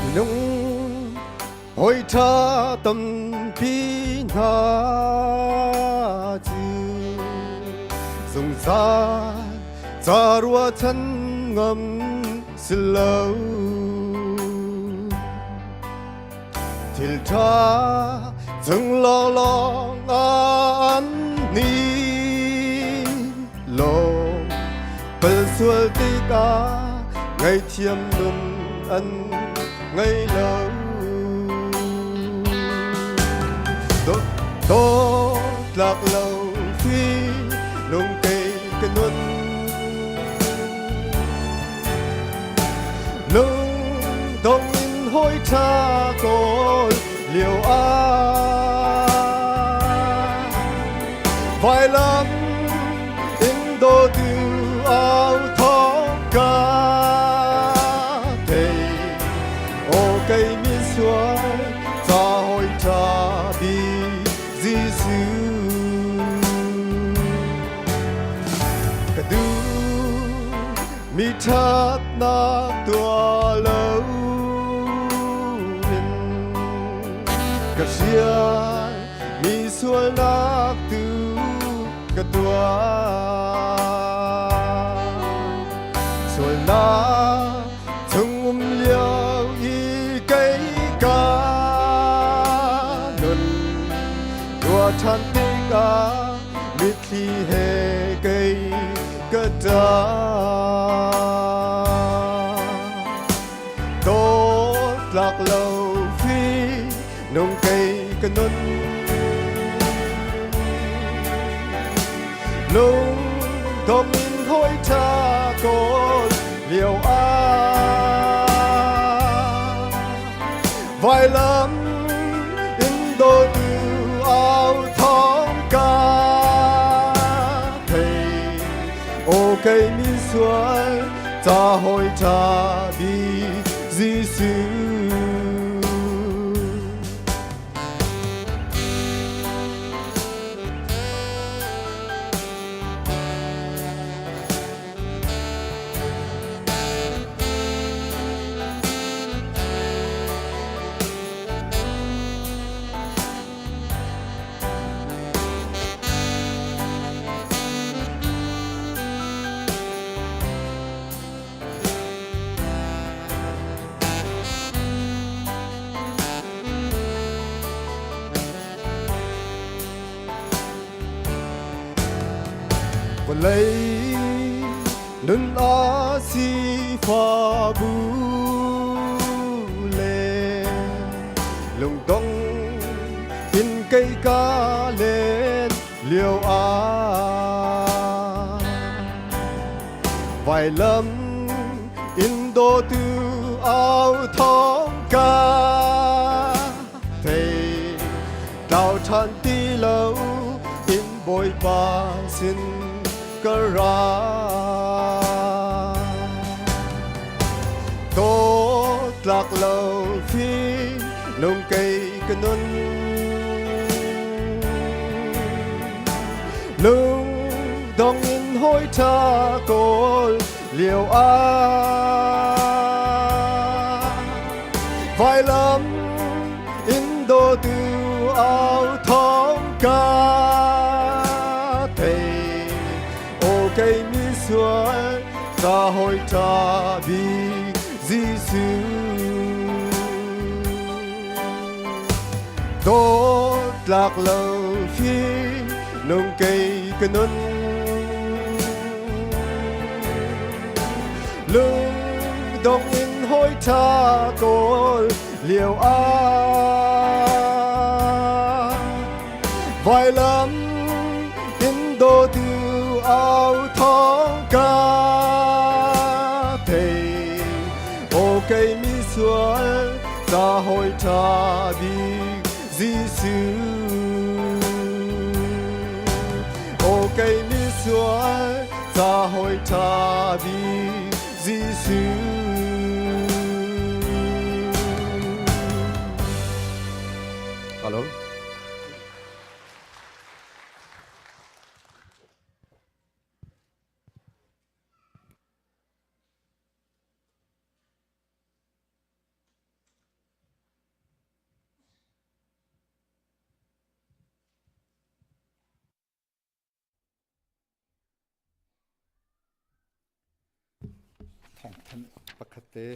Minung hawi ṭha tampi hna cu zungzal ca ruahchan ngam si lo. Thil ṭha cung lawnglawng an ni lawm pal sual tikah ngaihthiam nun an ngei lo. Dawtlak lo fi lung kei ka nun lung dong in hawi ṭha kawl lio ah vailam in dawtu au thawng ka thei aw kei mi sual ca hawi ṭha bi Jesuh ka duh mi ṭhatnak tuah lo in ka hrial mi sualnak tu ka tuah sualnak chung um lio i kei ka nun ruah ṭhan tikah mitthli he kei ka ṭah. Dawtlak lo fi nung kei ka nun lung dong in hawi ṭha kawl lio ah vailam in dawtu au thawng ka thei aw kei mi sual ca hawi ṭha bi Jesuh. Vawlei nun a sifah bu le lungdong in kei ka len lio ah vailam in dawtu au thawng ka thei tlau ṭhan ti lo. sin ka ra. Dawtlak lo fi nung kei ka nun. Lung dong in hoi tha kawl lio ah vailam in dawtu au thawng ka thei o kei mi sual ka hoi tha bik Jesuh dawtlak lo hi nung kei ka nun lung dong in hoi tha kawl lio ah vailam in dawtu au thawng ka thei o kei mi sual ca hoi tha bik Jesuh o kei mi sual ca hoi tha bik Jesuh. Hello.
Thawngthanh pakhat te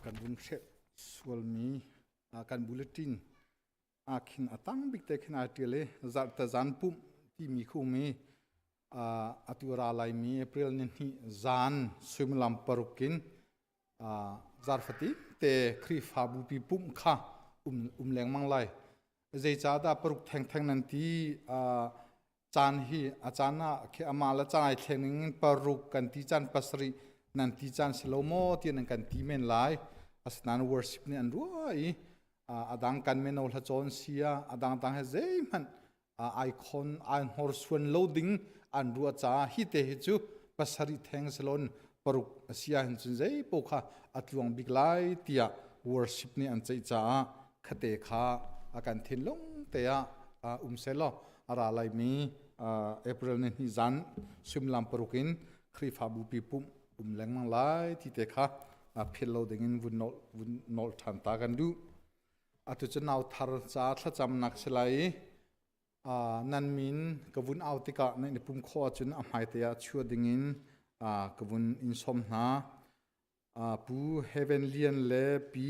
kan vun hrelh sualmi kan bulletin ah khin a tang bik te khin aa ṭial i zarhte zan pumh timi khu um i atu ra laimi April ni hnih zan suimilam paruk in zarhfati te Khrihfabu pi pumh kha um lengmang lai. Zeicahdah paruk thengtheng nan ti caan hi a caan ah khi amah le caan ai thleng ning in paruk kan ti caan pasarih nan ti caan si lo maw tiah nan kan ti men lai. Asinain worship nih an ruah i adang kan meno hla cawn sia adang dang he zeihmanh icon ai hnorsuan lo ding an ruah caah hi te hi cu pasarih theng salon paruk a si ahhin cun zei paoh kha a tluang bik lai tiah worship nih an ceih caah khate kha a kan thinlung te ah um selaw a ra laimi April ni hnih zan suimilam paruk in Khrihfabu pi pumh um lengmang lai ti te kha philh lo ding in vun nol vun nol ṭhan ta kan duh. Atu cu nau thar ca thlacamnak si lai i nan min ka vun au tikah nan i pum khawh ahcun a hmaite ah chuah dingin ka vun in sawm hna. Pu Heaven Lian le Pi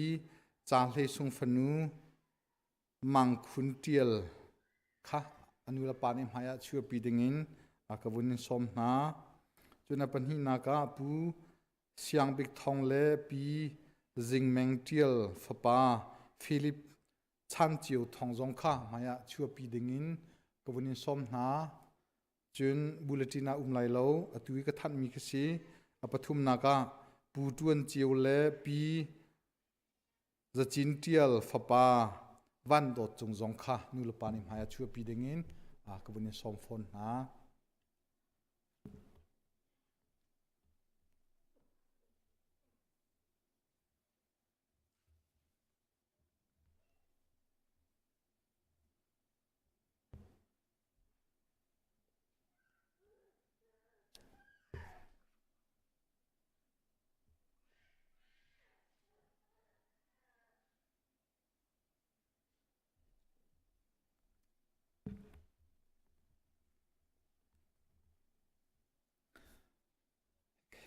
Ca Hlei Sung fanu Mang Khun Ṭial kha a nu le pa nih hmai ah chuahpi dingin ka vun in sawm hna. Cun a pahnihnak ah Pu Siang Bik Thawng le Pi Zing Meng Ṭial fapa Philip Chan Cio Thawng zong kha hmai ah chuahpi dingin ka vun in sawm hna. Cun bulletin ah um lai lo, atu i ka thanhmi khi si. A pathumnak ah Pu Ṭuan Cio le Pi Zacin Ṭial fapa Van Dawt Cung zong kha nulepa nih hmai ah chuahpi dingin ka vun in sawm fawn hna.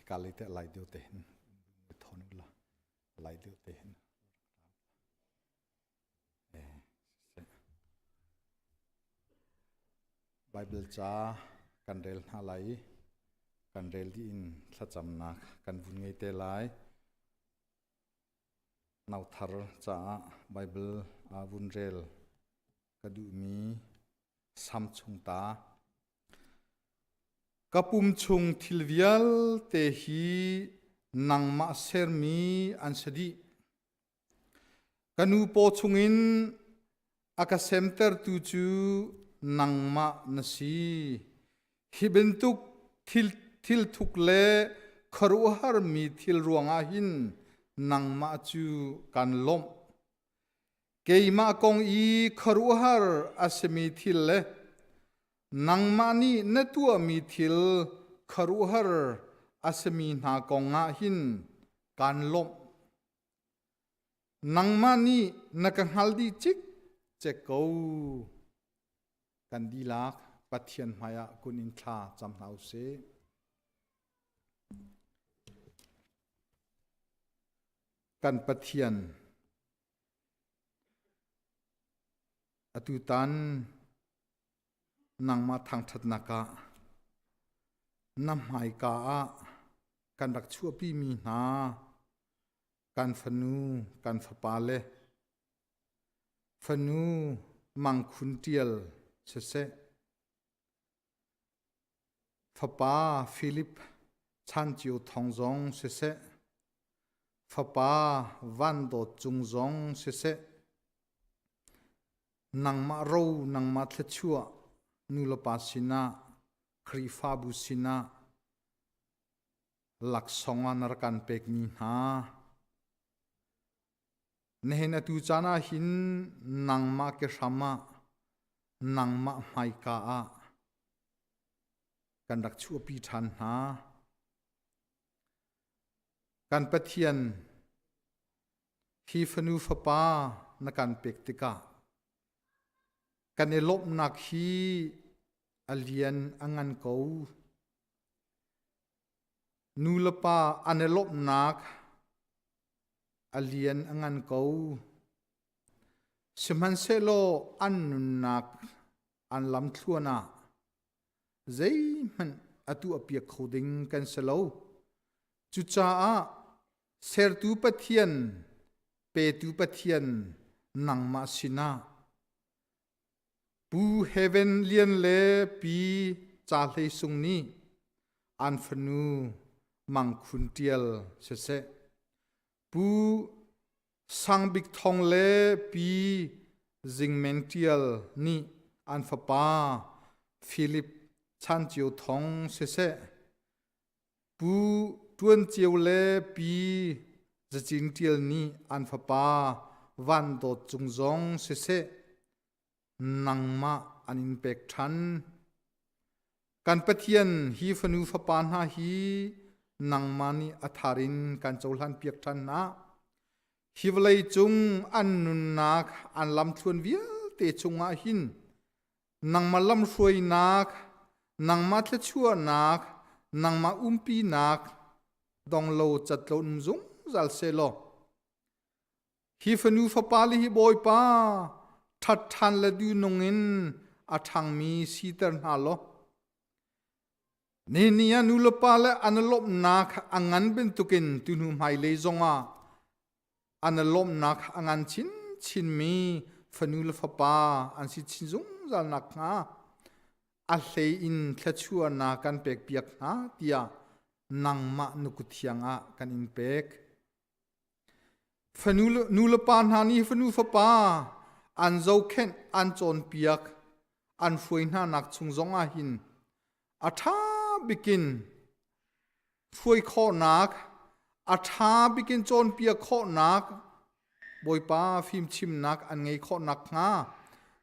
Hika lei teh lai deuh te hin thon ula lai deuh te hin. Bible ca kan rel hna lai i kan rel dih in thlacamnak kan vun ngei te lai. Nauthar caah Bible vun rel ka duhmi Sam chung ta. Ka pum chung thil vialte hi nangmah sermi an si dih. Ka nu paw chungin a ka semtertu cu nangmah na si. Hi bantuk thil thilthuk le khuaruahharmi thil ruangah hin nangmah cu kan lawmh. Keimah kong i khuaruahhar a simi thil le nangmah nih na tuahmi thil khuaruahhar a simi hna kong ah hin kaan lawmh. Nangmah nih na ka hngal dih cikcek ko. Kan dihlak Pathian hmaiah kun in thla cam hna u sih. Kan Pathian atutan nangmah thangṭhatnak ah na hmaika ah kan rak chuahpimi hna kan fanu kan fapa le fanu mangkhun ṭial siseh Fapa Philip Chan Cio Thawng zong siseh, Fapa Van Dawt Cung zong siseh, nangmah ro nangmah thluachuah nulepa sinah Khrihfabu sinah laksawng ah na rak kan pekmi hna Nihin atu caan ah hin nangmah ke hram ah nangmah hmaika ah kan rak chuahpi ṭhan hna. Kan Pathian hi fanu fapa na kan pek tikah kan i lawmhnak hi a lian a ngan ko. Nu le pa an i lawmhnak a lian a ngan ko. Sihmanhsehlaw an nunnak an lamthluan ah zeihmanh a tuahpiak kho ding kan si lo. Cucaah sertu Pathian, petu Pathian nangmah sinah Pu Heaven Lian le Pi Ca Hlei Sung nih an fanu Mang Khun Ṭial siseh, Pu Sang Bik Thawng le Pi Zing Men Ṭial nih an fapa Philip Chan Cio Thawng siseh, Pu Ṭuan Ceu le Pi Zacin Ṭial nih an fapa Van Dawt Cung zong siseh, nangmah an in pek ṭhan. Kan Pathian hi fanu fapa hna hi nangmah nih a thar in kan cohlan piak ṭhan hna. Hi vawlei cung an nunnak an lamthluan vialte chungah hin nangmah lamhruainak, nangmah thluachuahnak, nangmah umpinak donglo catlo um zungzal sehlaw hi fanu fapa le hi Bawipa ṭhat ṭhan le duhnung in a ṭhangmi siter hna law nihin ah nulepa le an lawmhnak a ngan bantukin tuhnu hmailei zongah an lawmhnak a ngan chinchinmi fanu le fapa an si chin zungzal nakhnga a hlei in thluachuahnak kan pekpiak hna tiah nangmah nukut thiang ah kan in pek. Fanu nu le pa hna nih fanu fapa an zohkhenh an cawnpiak an hruai hna nak chung zong ah hin a ṭha bikin hruai khawhnak a ṭha bikin cawnpiak khawhnak Bawipa fimchimnak an ngei khawh nakhnga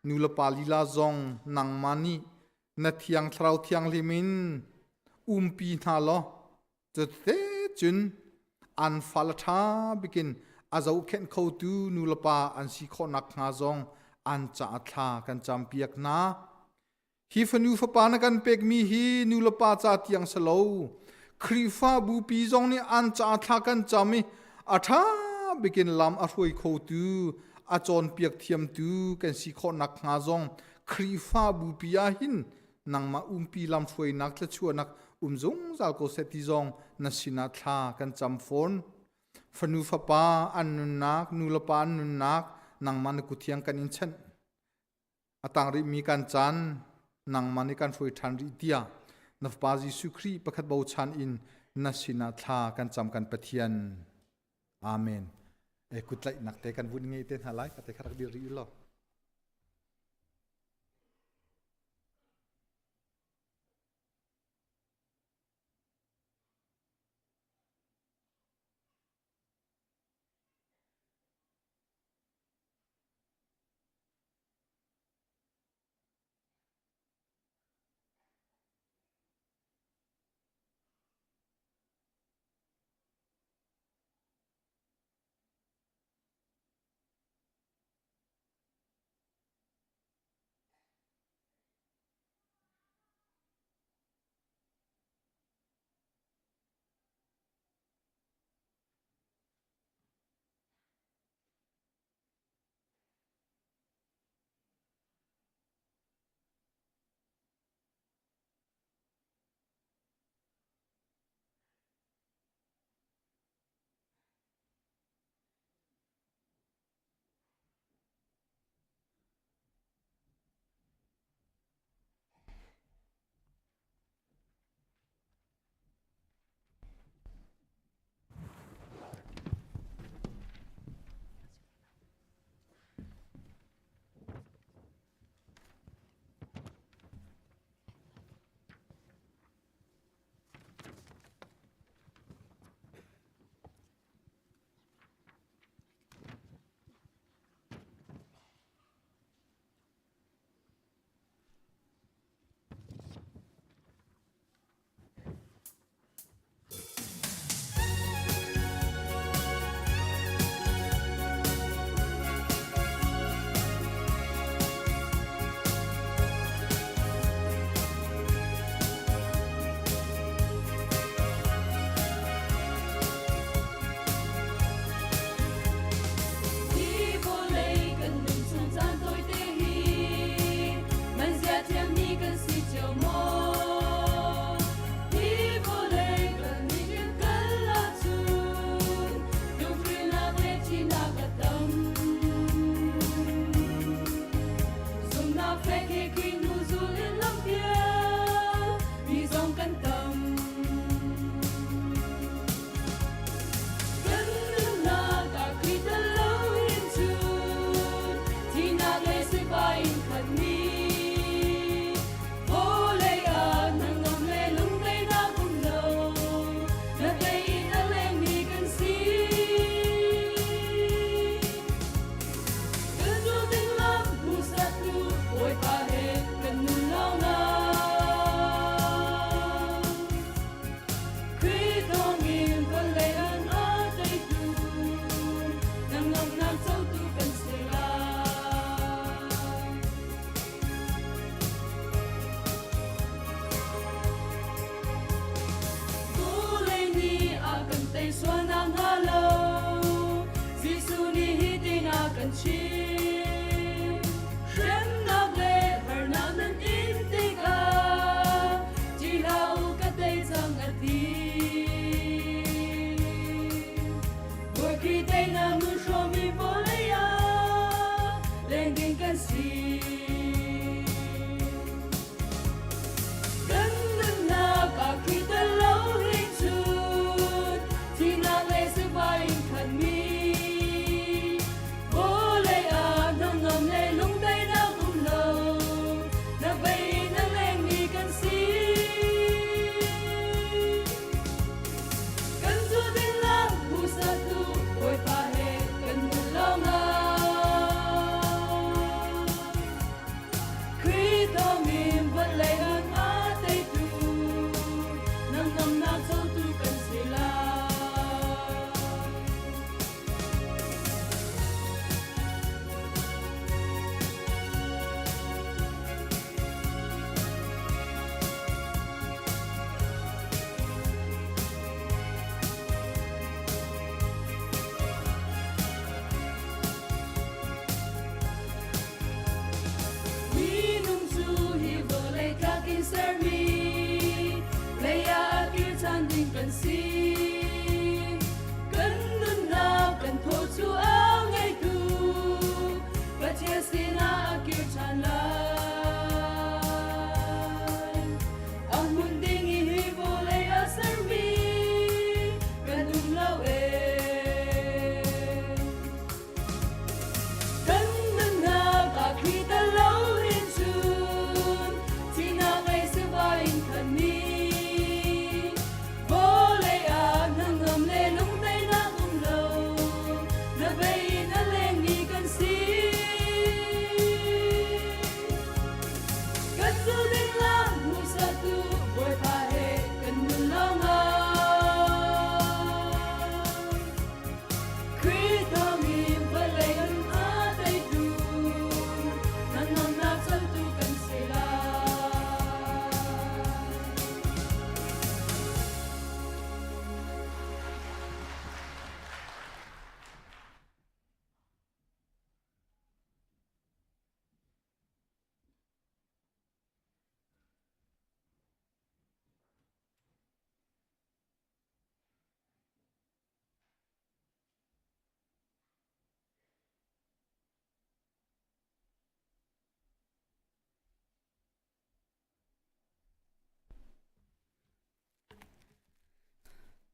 nu le pa lila zong nangmah nih na thiang thlarau thianghlim in umpi hna law Cute cun an fal a ṭha bikin a zohkhenh khotu nulepa an si khawh nakhnga zong an caah thla kan campiak hna. Hi fanu fapa na kan pekmi hi nulepa ca tiang si lo. Khrihfabu pi zong nih an caah thla kan cam i a ṭha bikin lam a hruai khotu, a cawnpiak thiamtu kan si khawh nakhnga zong Khrihfabu pi ah hin nangmah umpi lamhruainak thluachuahnak um zungzal ko seh ti zong na sinah thla kan cam fawn. Fanu fapa an nunnak, nu le pa an nunnak nangmah na kuthiang kan in chanh. A tang rihmi kan caan nangmah nih kan hruai ṭhan rih tiah na fapa Jesuh Khrih pakhat bochan in na sinah thla kan cam kan Pathian. Amen. E kutlaihnak te kan vun ngei te hna lai ka te kha rak dir rih law.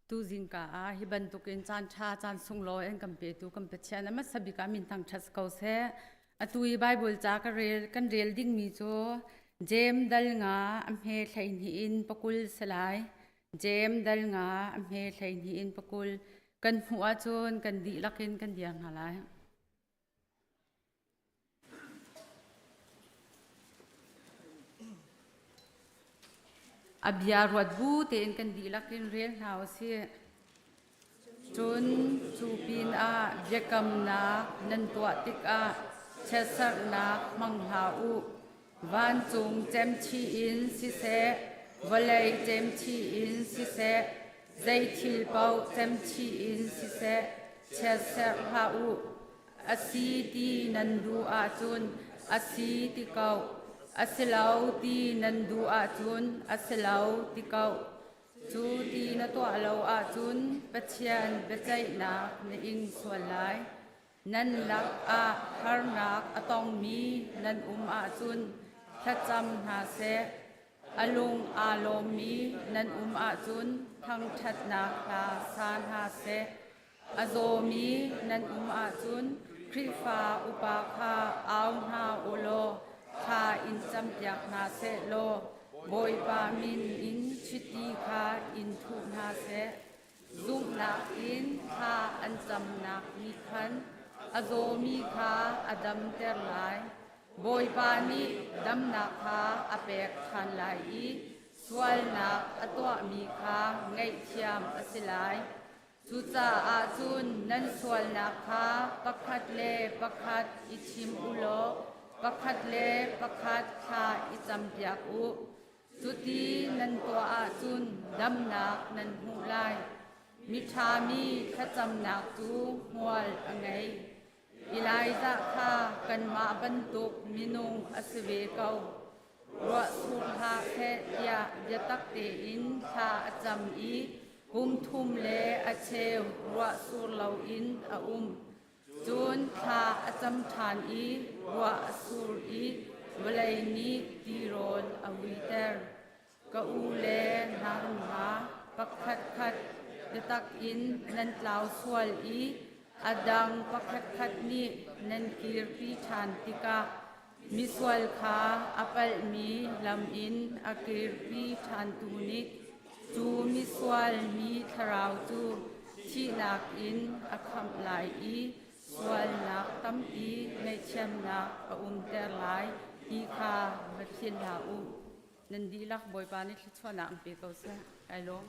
Tu zingka ah hi bantukin caan ṭha caan sunglawi an kan petu kan Pathian a hmasa bik ah min thangṭhat ko seh. Atu i Baibal ca ka rel kan rel dingmi cu Jeim dal nga a hme 12 in pakul si lai. Jeim dal nga a hme 12 in pakul kan hmuh ahcun kan dihlak in kan dir hna lai. A bia ruat bu tein kan dihlak in rel hna u sih. Cun cu pinah biakamnak nan tuah tikah chiatserhnak hmang hlah u. Vancung cemchih in siseh, vawlei cemchih in siseh, zei thil paoh cemchih in siseh, chiatserh hlah u. A si ti nan duh ahcun a si ti ko. A si lo ti nan duh ahcun a si lo ti ko. Cu ti na tuah lo ahcun Pathian biaceihnak na ing sual lai. Nan lakah harnak a tongmi nan um ahcun thlacam hna seh. A lung aa lawmmi nan um ahcun thangṭhatnak hla sa hna seh. A zawmi nan um ahcun Khrihfa upa kha au hna u law thla in campiak hna seh law Bawipa min in chiti kha in thuh hna seh. Zumhnak in thla an camnak nih khan a zawmi kha a damter lai. Bawipa nih damnak kha a pek ṭhan lai i sualnak a tuahmi kha ngaihthiam a si lai. Cucaah cun nan sualnak kha pakhat le pakhat i chim u law pakhat le pakhat thla i campiak u. Cuti nan tuah ahcun damnak nan hmuh lai. Miṭha mi thlacamnak cu hmual a ngei. Elijah kha kanmah bantuk minung a si ve ko. Ruah sur hlah seh tiah biatak tein thla a cam i kum thum le a cheu ruah sur loin a um. Cun thla a cam ṭhan i ruah a sur i vawlei nih tirawl a huiter. Ka u le nau hna, pakhatkhat biatak in nan tlau sual i a dang pakhatkhat nih nan kirpi ṭhan tikah misual kha a palhmi lam in a kirpi ṭhantu nih cu misual mi thlarau cu thihnak in a khamh lai i sualnak tampi ngaihthiamnak a umter lai ti kha va philh hlah u. Nan dihlak Bawipa nih thluachuahnak an pe ko seh. Kai lawm.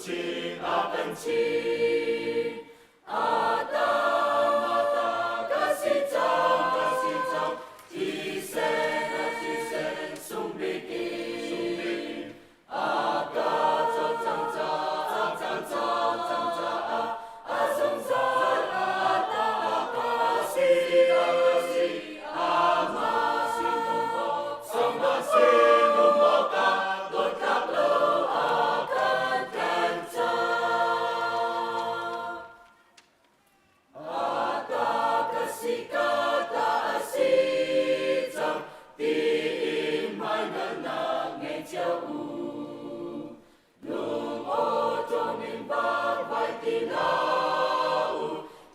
luchin a kan chinh. Ata mata ka si cang, ka si cang, thisen a thisen sung bik in. A ka cawk cang ca, cawk cang, cawk cang caah, a zungzal ata ka si, ka si, amah sin um awk, amah sin um awkah dawtnak lo a kan tlanh cang. Ata ka si ka ta a si cang tiin hmaihngalnak ngei cio u. Lung awṭawm in vakvai ti hlah u,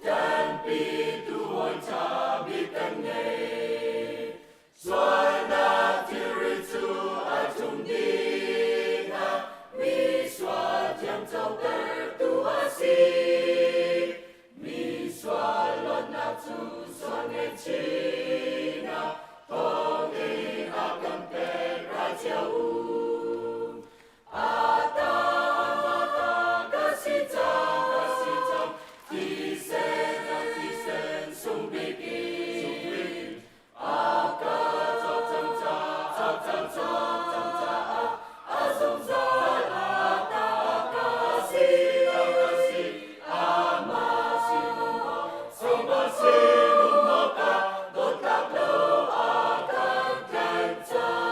ṭanpitu hawi ṭha bik kan ngei. Sualnak thilri cu a ṭhum dih hna, mi sual thiamcotertu a si. Mi sual luatnak cu sual ngaihchihnak thawngin a kan pek ra cio u. Ata mata ka si cang, ka si cang, thisen a thisen sung bik in. A ka cawk cang ca, cawk cang, cawk cang caah, a zungzal ata ka si, ka si, amah sin um awk, amah sin um awkah dawtnak lo a kan tlanh cang.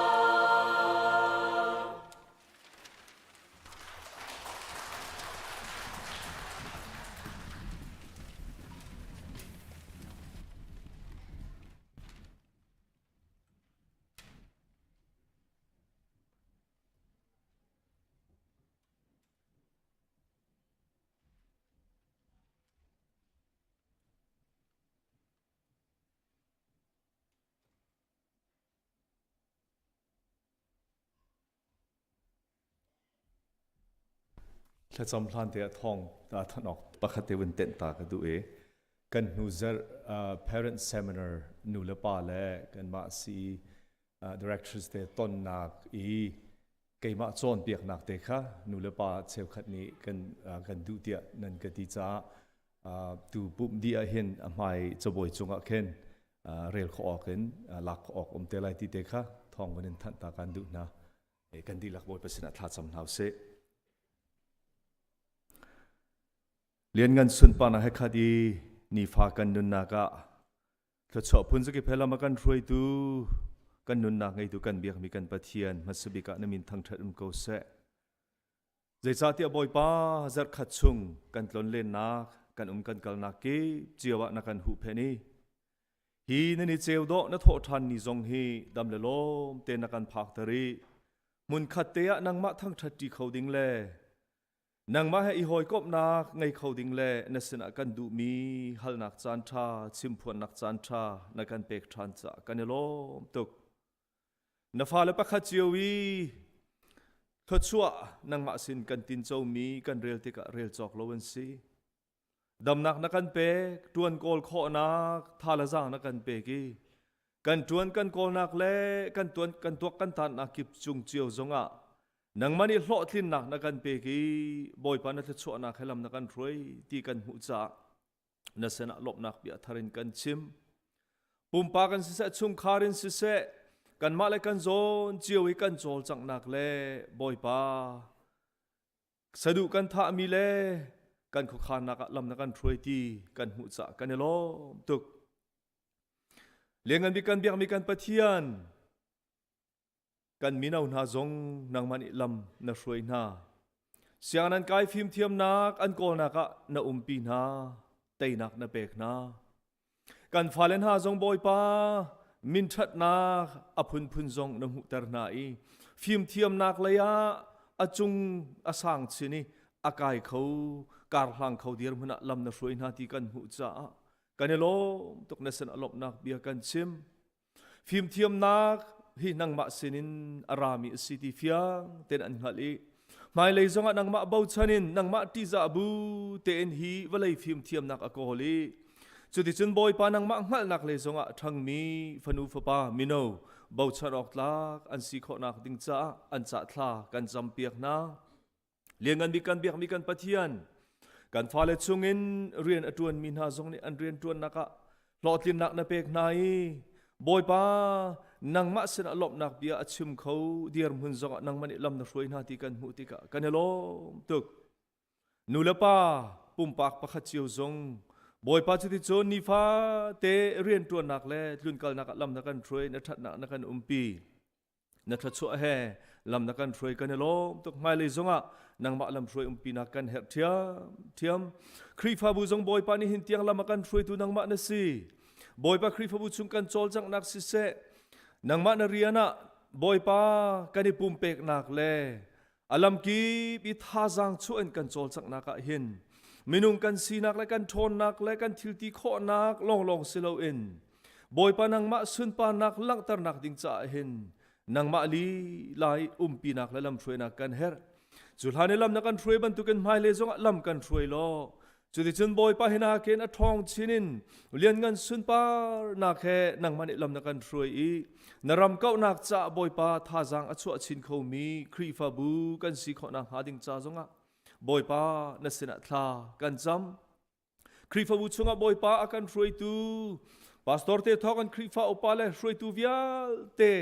Thlacam hlan te ah thawng ta than awk pakhat te vun tenh ta ka duh i kan hnu zarh parent seminar nu le pa le kanmah si directors te tonnak i keimah cawnpiaknak te kha nu le pa cheukhat nih kan kan duh tiah nan ka ti caah tu pumh dih ah hin a hmai cabuai cungah khin rel khawh awk in lak khawh awk um te lai ti te kha thawng vun in thanh ta kan duh hna. Kan dihlak Bawipa sinah thlacam hna usih. Lianngan sunparnak he khat i nifa kan nunnak ah thluachuah phun zakip he lam a kan hruaitu kan nunnak ngeitu kan biakmi kan Pathian hmasa bik ah na min thangṭhat um ko seh. Zeicahtiah Bawipa zarhkhat chung kan tlonlennak kan um kan kalnak kip cio ah na kan huhphenh i hi nan i ceu dawh na thawh ṭhan ni zong hi dam le lawm te na kan phakter i hmunkhat te ah nangmah thangṭhat ṭi kho ding le nangmah he i hawikomhnak ngei kho ding le na sinah kan duhmi halnak caan ṭha chimphuannak caan ṭha na kan pek ṭhan caah kan i lawm tuk. Na fale pakhat cio i thluachuah nangmah sin kan tincomi kan rel tikah rel cawk lo an si. Damnak na kan pek, ṭuan kawl khawhnak tha le zaang na kan pek i kan ṭuan kan kawlnak le kan tuan kan tuak kan tannak kip cung cio zongah nangmah nih hlawhtlinnak na kan pek i Bawipa na thluachuahnak he lam na kan hruai ti kan hmuh caah na sinah lawmhnak bia thar in kan chim. Pumpak in siseh, chungkhar in siseh, kanmah le kan zawn cio i kan cawlcanghnak le Bawipa saduh kan thahmi le kan khuakhannak ah lam na kan hruai ti kan hmuh caah kan i lawm tuk. Lianngan bik kan biakmi kan Pathian kan mino hna zong nangmah nih lam na hruai hna. Siang nan kai fimthiamnak an kawlnak ah na umpi hna, teinak na pek hna. Kan fale hna zong Bawipa minṭhatnak a phunphun zong na hmuhter hna i fimthiamnak lei ah a cung a sang chin i a kai kho karhlang kho dirhmun ah lam na hruai hna ti kan hmuh caah kan i lawm tuk na sin a lawmhnak bia kan chim. Fimthiamnak hi nangmah sinin a rami a si ti fiang tein an hngalh i hmailei zongah nangmah bochan in nangmah ṭihzah bu tein hi vawlei fimthiamnak a kawl i cuticun Bawipa nangmah hngalhnak lei zongah a ṭhangmi fanu fapa mino bochan awk tlak an si khawhnak ding caah an cah thla kan campiak hna. Lianngan bik kan biakmi kan Pathian, kan fale chungin rian a ṭuanmi hna zong nih an rian ṭuannak ah hlawhtlinnak na pek hna i Bawipa nangmah sinah lawmhnak bia a chim kho dirhmun zongah nangmah nih lam na hruai hna ti kan hmuh tikah kan i lawm tuk. Nu le pa pumpak pakhat cio zong Bawipa cuticun nifate rianṭuannak le tlunkalnak ah lam na kan hruai na ṭhatnak na kan umpi. Na thluachuah he lam na kan hruai kan i lawm tuk. Hmailei zongah nangmah lam hruai umpinak kan herh ṭhiamṭhiam. Khrihfabu zong Bawipa nih hin tiang lam a kan hruaitu nangmah na si. Bawipa Khrihfabu chung kan cawlcanghnak siseh, nangmah na rian ah Bawipa kan i pumpeknak le a lamkip i thazaang chuah in kan cawlcanghnak ah hin minung kan sinak le kan ṭhawnnak le kan thilti khawhnak lawnglawng si loin Bawipa nangmah sunparnak langhternak ding caah hin nangmah lila i umpinak le lamhruainak kan herh. Cu hlan i lam na kan hruai bantukin hmailei zongah lam kan hruai law Cuticun Bawipa hi na ken a ṭhawng chin in lianngan sunparnak he nangmah nih lam na kan hruai i na ram kauhnak caah Bawipa thazaang a chuah chin khomi Khrihfabu kan si khawh nakhnga ding ca zongah Bawipa na sinah thla kan cam. Khrihfabu chungah Bawipa a kan hruaitu pastor te thawk an Khrihfa upa le hruaitu vialte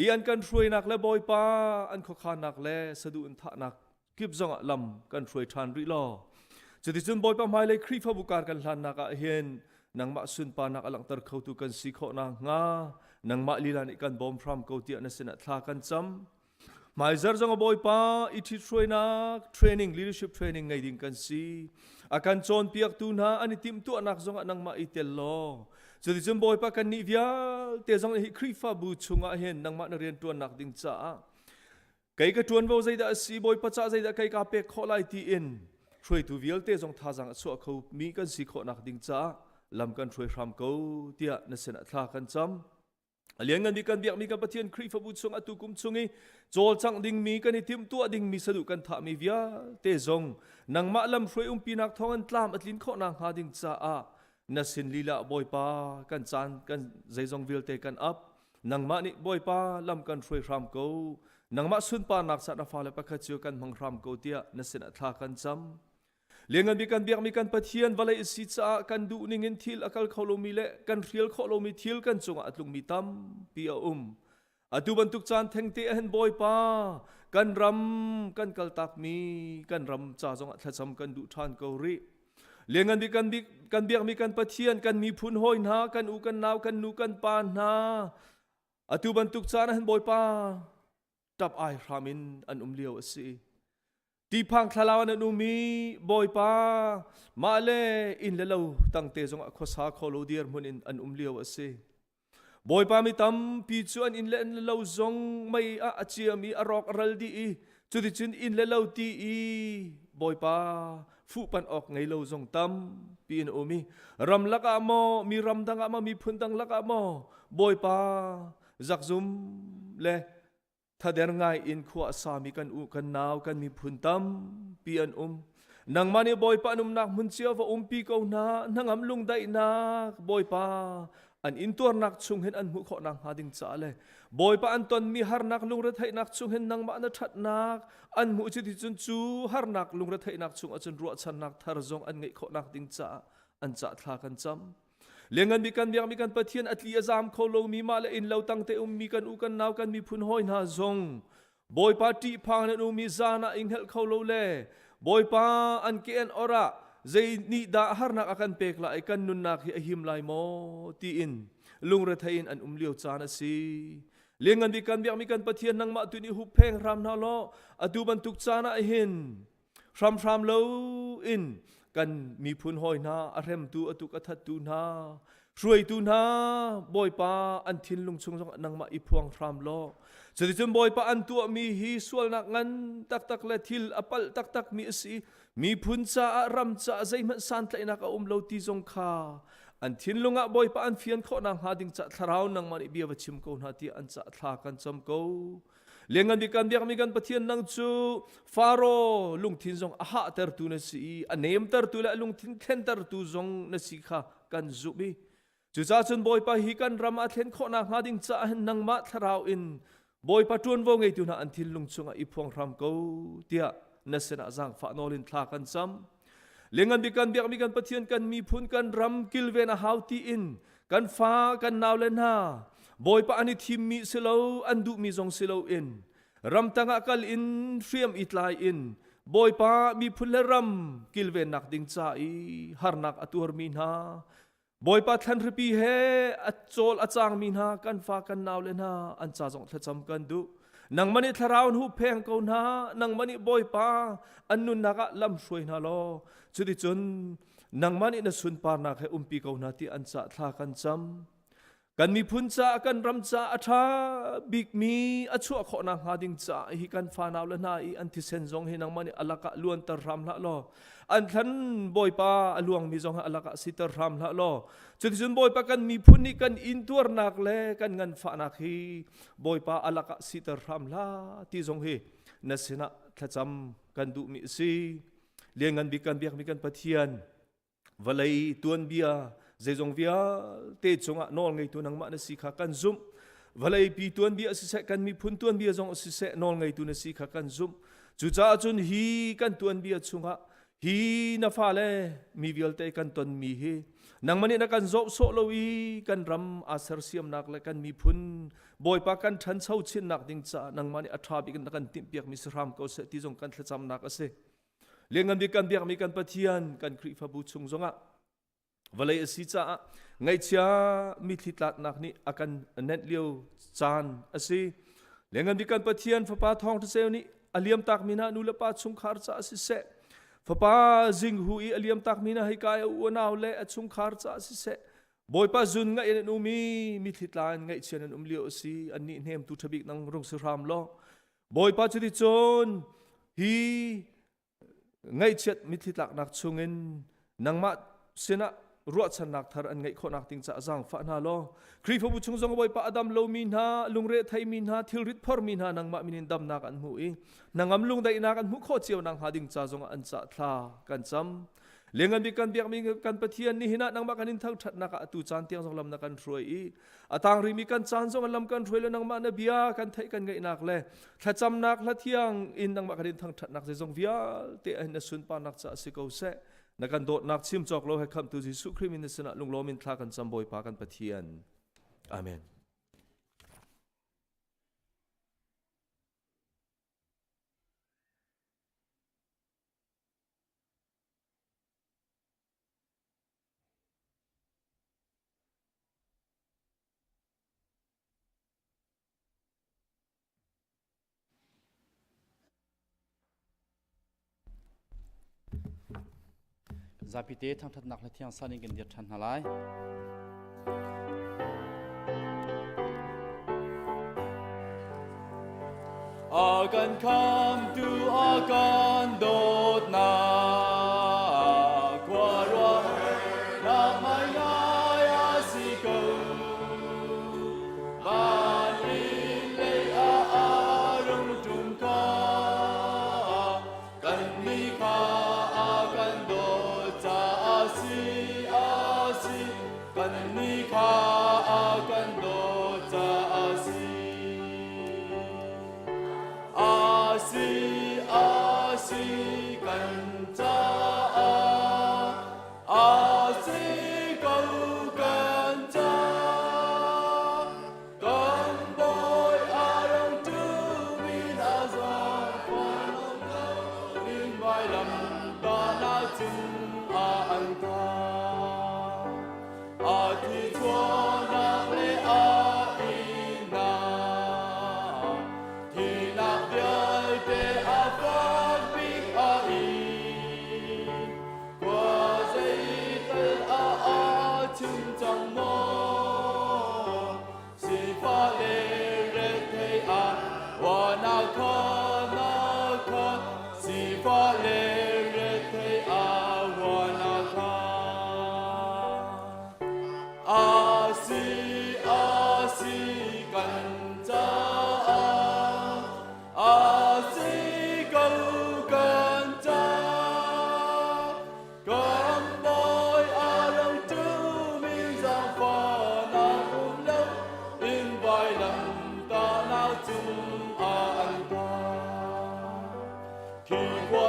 i an kan hruainak le Bawipa an khuakhannak le saduh in thahnak kip zongah lam kan hruai ṭhan rih law cuticun Bawipa hmailei Khrihfabu kar kan hlannak ah hin nangmah sunparnak a langhter khotu kan si khawh nakhnga nangmah lila nih kan bawm hram ko tiah na sinah thla kan cam. Hmaizar zong a Bawipa i ṭhithruainak training leadership training ngei ding kan si. A kan cawnpiaktu hna an i timhtuahnak zongah nangmah i tel law cuticun Bawipa kannih vialte zong hi Khrihfabu chungah hin nangmah na rianṭuannak ding caah Kei ka ṭuanvo zeidah a si, Bawipa cah zeidah kei kaa pek khawh lai tiin hruaitu vialte zong thazaang a chuah kho mi kan si khawhnak ding caah lam kan hruai hram ko tiah na sinah thla kan cam. A lianngan bik kan biakmi kan Pathian Khrihfabu chung atu kum chung i cawlcangh dingmi kan i timhtuah dingmi saduh kan thahmi vialte zong nangmah lam hruai umpinak thawng in tlam a tlin khawh nakhnga ding caah na sin lila Bawipa kan caan kan zeizong vialte kan ap. Nangmah nih Bawipa lam kan hruai hram ko. Nangmah sunparnak ca na fale pakhat cu kan hmang hram ko tiah na sinah thla kan cam. Lianngan bik kan biakmi kan Pathian vawlei a si caah kan duh ningin thil a kal kho lomi le kan hrial khawh lomi thil kan cungah a tlungmi tampi a um. Atu bantuk caan thengte ah hin Bawipa kan ram kan kaltakmi kan ram ca zongah thlacam kan duh ṭhan ko rih. Lianngan bik kan bik kan biakmi kan Pathian kan miphun hawi hna kan u kan nau kan nu kan pa hna atu bantuk caan ah hin Bawipa ṭap ai hram in an um lio a si. Tihphang thlalau an um i Bawipa mah le inn le lo tangte zongah khuasa kho lo dirhmun in an um lio a si. Bawipa mi tampi cu an inn le an lo zong mei ah a ciam i a rawk a ral dih i cuticun inn le lo ti i Bawipa fuhpanh awk ngei lo zong tampi in a um i ramlak ah maw mi ramdang ah maw miphun dang lakah maw Bawipa zakzum le Thader ngai in khua a sami kan u kan nau kan miphun tampi an um. Nangmah nih Bawipa an umnak hmun cio va umpi ko hna hnangam lungdaihnak Bawipa an intuarnak chung hin an hmuh khawh nakhnga ding caah le Bawipa an tonmi harnak lungretheihnak chung hin nangmah na ṭhatnak an hmuh cuticun cu harnak lungretheihnak chung ahcun ruahchannak thar zong an ngeih khawh nak ding caah an cah thla kan cam. Lianngan bik kan biakmi kan Pathian a tli a zaam kho lomi mah le inn lo tangte ummi kan u kan nau kan miphun hawi hna zong Bawipa ṭihphang in an ummi zan ah i hngelh kho lo le Bawipa an ke an or ah zei nih dah harnak a kan pek lai kan nunnak hi a him lai maw tiin lungrethei in an um lio caan a si. Lianngan bik kan biakmi kan Pathian nangmah tu nih huppheng hram hna law atu bantuk caan ah hin hramhram lo in kan miphun hawi hna a hremtu a tuk a thattu hna hruaitu hna Bawipa an thinlung chung zong nangmah i phuang hram law cuticun Bawipa an tuahmi hi sualnak ngan taktak le thil a palh taktak mi a si miphun caah ram caah zeihmanh santlaihnak a um lo ti zong kha an thinlung ah Bawipa an fian khawh nakhnga ding ca thlarau nangmah nih bia va chim ko hna tiah an ca thla kan cam ko. Lianngan bik kan biakmi kan Pathian nang cu Faro lungthin zong a hahtertu na si i a nemtertu le a lungthin thlentertu zong na si kha kan zumh i cucaah cun Bawipa hi kan ram a thlen khawh nakhnga ding caah hin nangmah thlarau in Bawipa ṭuanvo ngeitu hna an thinlung chungah i phuang hram ko tiah. na sinah zaangfah nawl in thla kan cam. Liangan bik kan biakmi kan Pathian kan miphun kan ram kilven a hau tiin kan fa kan naule hna Bawipa an i thimmi si lo an duhmi zong si loin ramtang ah kal in hriam i tlai in Bawipa miphun le ram kilvennak ding ca i harnak a tuarmi hna Bawipa thlanhripi he a cawl a cangmi hna kan fa kan naule hna an ca zong thlacam kan duh. Nangmah nih thlarau in huhpheng ko hna, nangmah nih Bawipa an nunnak ah lam hruai hna law, cuticun nangmah nih na sunparnak he umpi ko hna ti an ca thla kan cam. Kan miphun caah kan ram caah a ṭha bikmi a chuah khawh nakhnga ding caah hi kan fanau le hna i an thisen zong hi nangmah nih a lakah luanter hram hlah law an thlan Bawipa a luangmi zong hi a lakah siter hram hlah law cuticun Bawipa kan miphun nih kan intuarnak le kan nganfahnak hi Bawipa a lakah siter hram hlah ti zong hi na sinah thlacam kan duhmi a si. Lianngan bik kan biakmi kan Pathian Vawlei tuanbia zeizong vialte cungah nawl ngeitu nangmah na si kha kan zumh. Vawleipi tuanbia siseh kan miphun tuanbia zong siseh nawl ngeitu na si kha kan zumh. Cucaah cun hi kan tuanbia chungah hi na fale mi vialte kan tonmi hi nangmah nih na kan zoh sawh lo i kan ram aa sersiamnak le kan miphun Bawipa kan ṭhancho chinnak ding caah nangmah nih a ṭha bik in na kan timhpiakmi si hram ko seh ti zong kan thlacamnak a si. Lianngan bik kan biakmi kan Pathian kan Khrihfabu chung zongah vawlei a si caah ngaihchia mithli tlatnak nih a kan nenh lio caan a si. Lianngan bik kan Pathian Fapa Thawngṭha Ceu nih a liamtak mi hna nu le pa chungkhar caah siseh, Fapa Zinghu i a liamtak mi hna hika i a unau le a chungkhar caah siseh, Bawipa zun ngaih in an um i mithli tla in ngaihchia in an um lio a si. Annih hnemtu ṭhabik nang rung si hram law Bawipa cuticun hi ngaihchiat mitthli tlaknak chungin nangmah sinah ruahchannak thar an ngeih khawhnak ding caah zaangfah hna law Khrihfabu chung zong Bawipa a dam lomi hna lungre theimi hna thilrit phormi hna nangmah min in damnak an hmu i nangam lungdaihnak an hmuh khawh cio nak hnga ding ca zongah an cah thla kan cam Lianngan bik kan biakmi kan Pathian nihin ah nangmah kan in thangṭhatnak ah atu caan tiang zong lam na kan hruai i a tang rihmi kan caan zong lam kan hruai le nangmah na bia kan theih kan ngaihnak le thlacamnak hla thiang in nangmah kan in thangṭhatnak zeizong vialte ah hin na sunparnak caah si ko seh. Na kan dawtnak chim cawk lo he khamhtu Jesuh Khrih min na sinah lunglawm in thla kan cam Bawipa kan Pathian. Amen.
Zapite thangṭhatnak hla thiang san in kan dir ṭhan hna lai.
A kan khamtu a kan dawtnak khua ruahnak ngaingai a si ko. Van in lei ah a rung ṭum kha kannih kha a kan dawt caah si a si. Kannih kha a kan dawt caah a si. A si, a si kan caah, a si ko kan caah. Kan Bawi a rung ṭum in a zaangfah lo in vailam tahnak cung ah an thah. A thi chuahnak le a ihnak, thihnak vialte a fak bik a ing. Khua zeital ah aa chim cang maw? Sifah le rethei ah wanah kha na kha sifah le rethei ah wanah kha a si a si kan caah a si ko kan caah Kan bawi a lo ṭumi zaangfahnak um lo in vailamtahnak cung ah an tah. Khi khua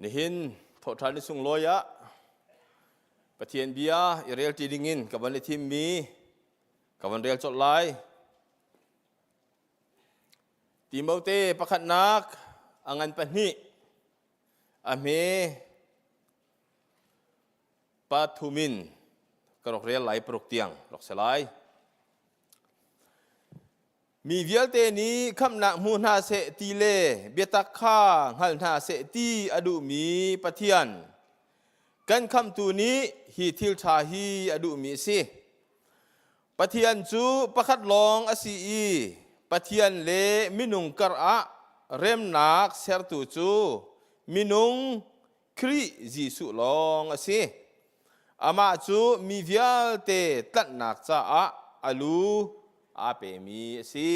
Nihin thawhṭhan ni sunglawi ah Pathian bia i relṭi dingin ka van i thimmi ka van rel colh lai. Timote pakhatnak a ngan pahnih a hme pathum in ka rak rel lai paruk tiang rak si lai. Mi vialte nih khamhnak hmu hna seh ti le biatak kha hngal hna seh ti a duhmi Pathian kan khamhtu nih hi thil ṭha hi a duhmi a si. Pathian cu pakhat lawng a si i Pathian le minung kar ah remnak sertu cu minung Khrih Jesuh lawng a si. Amah cu mi vialte tlanhnak caah a lu aa pemi a si.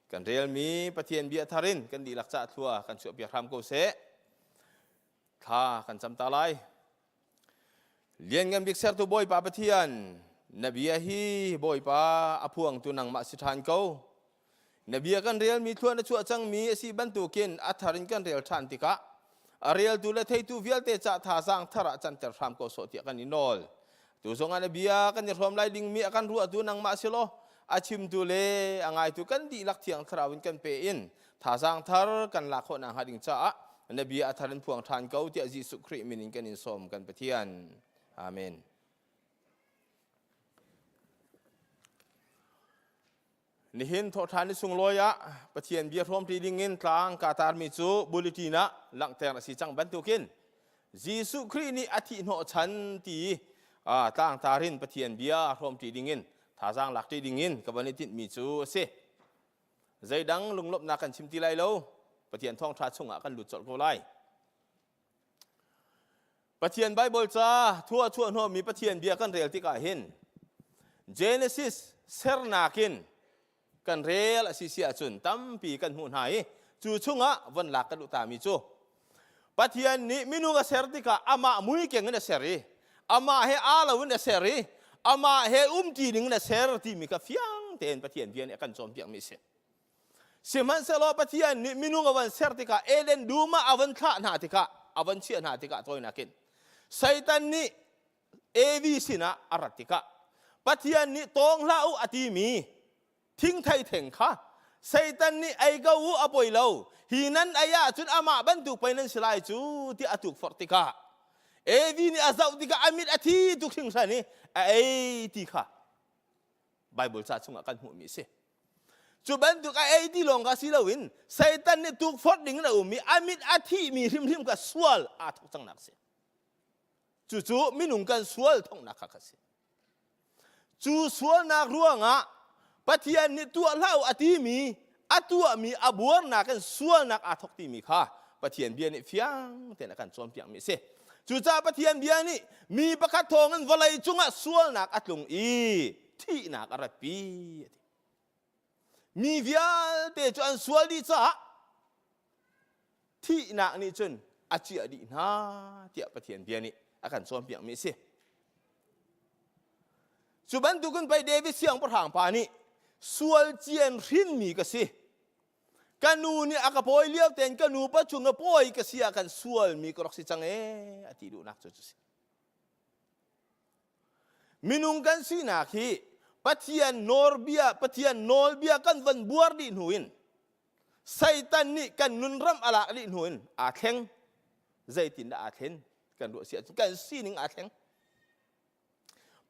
Kan relmi Pathian bia thar in kan dihlak cah thlua kan chuahpiak hram ko seh. Thla kan cam ta lai. Lianngan bik sertu Bawipa Pathian, na bia hi Bawipa a phuangtu nangmah si ṭhan ko. Na bia kan relmi thluan a chuah cangmi a si bantukin a thar in kan rel ṭhan tikah a reltu le theitu vialte ca thazaang thar ah canter hram ko sawh tiah kan i nawl. Tu zongah na bia kan i hrawm lai dingmi a kan ruahtu nangmah si law a chimtu le a ngaitu kan dihlak thiang thlarau in kan pe in thazaang thar kan lak khawh nakhnga ding caah na bia a thar in phuang ṭhan ko tiah Jesuh Khrih min in kan in sawm kan Pathian. Amen. Nihin thawhṭhan ni sunglawi ah Pathian bia hrawmṭi dingin tlang ka tarmi cu bulletin ah langhter a si cang bantukin Jesuh Khrih nih a thih hnawhchan ti tlangtar in Pathian bia hrawmṭi dingin thazaang lakṭi dingin ka van i tinhmi cu a si. Zeidang lunglawmhnak kan chim ti lai lo. Pathian thawngṭha chungah kan lut colh ko lai. Pathian Baibal ca thua chuah hnawhmi Pathian bia kan rel tikah hin Genesis sernak in kan rel a si si ahcun tampi kan hmuh hna i cu chungah von lak kan duh tami cu Pathian nih minung a ser tikah amah mui keng in a ser i amah he aa lo in a ser i amah he umṭi ding in a ser timi kha fiang tein Pathian bia nih a kan cawnpiakmi a si. Sihmanhsehlaw Pathian nih minung a van ser tikah Eden dum ah a van thlah hna tikah a van chiah hna tikah tawinak in Satan nih Evi sinah a rat tikah Pathian nih tawng hlah u a timi thingthei theng kha Satan nih ei ko u a poi lo hi nan ei ahcun amah bantuk pei nan si lai cu tiah a tukforh tikah Evi nih a zoh tikah a mit a thi tuk hringhran i a ei ti kha Bible ca chungah kan hmuhmi a si. Cu bantuk a ei ti lawng kha si loin Satan nih tukforh ding in a um i a mit a thihmi hrimhrim kha sual aa thawk cangnak a si. Cucu minung kan sual thawknak kha kha si. Cu sualnak ruangah Pathian nih tuah hlah u a timi a tuahmi a buarnak in sualnak aa thawk timi kha Pathian bia nih fiang tein a kan cawnpiakmi a si. Cucaah Pathian bia nih mi pakhat thawngin vawlei cungah sualnak a tlung i thihnak a ratpi a ti. Mi vialte cu an sual dih caah thihnak nih cun a ciah dih hna tiah Pathian bia nih a kan cawnpiakmi a si. Cu bantukin pei David siangpahrang pa nih sual cian hrinmi ka si. Ka nu nih a ka pawi lio tein ka nu pa chung a pawi ka si ah kan sualmi ka rak si cang ee a ti duhnak cu cu si. Minung kan sinak hi Pathian nawlbia Pathian nawlbia kan van buar dih hnu in Satan nih kan nunram a lak dih hnu in aa thleng. Zeitindah aa thlen? Kan ruah si ahcun kan sining aa thleng.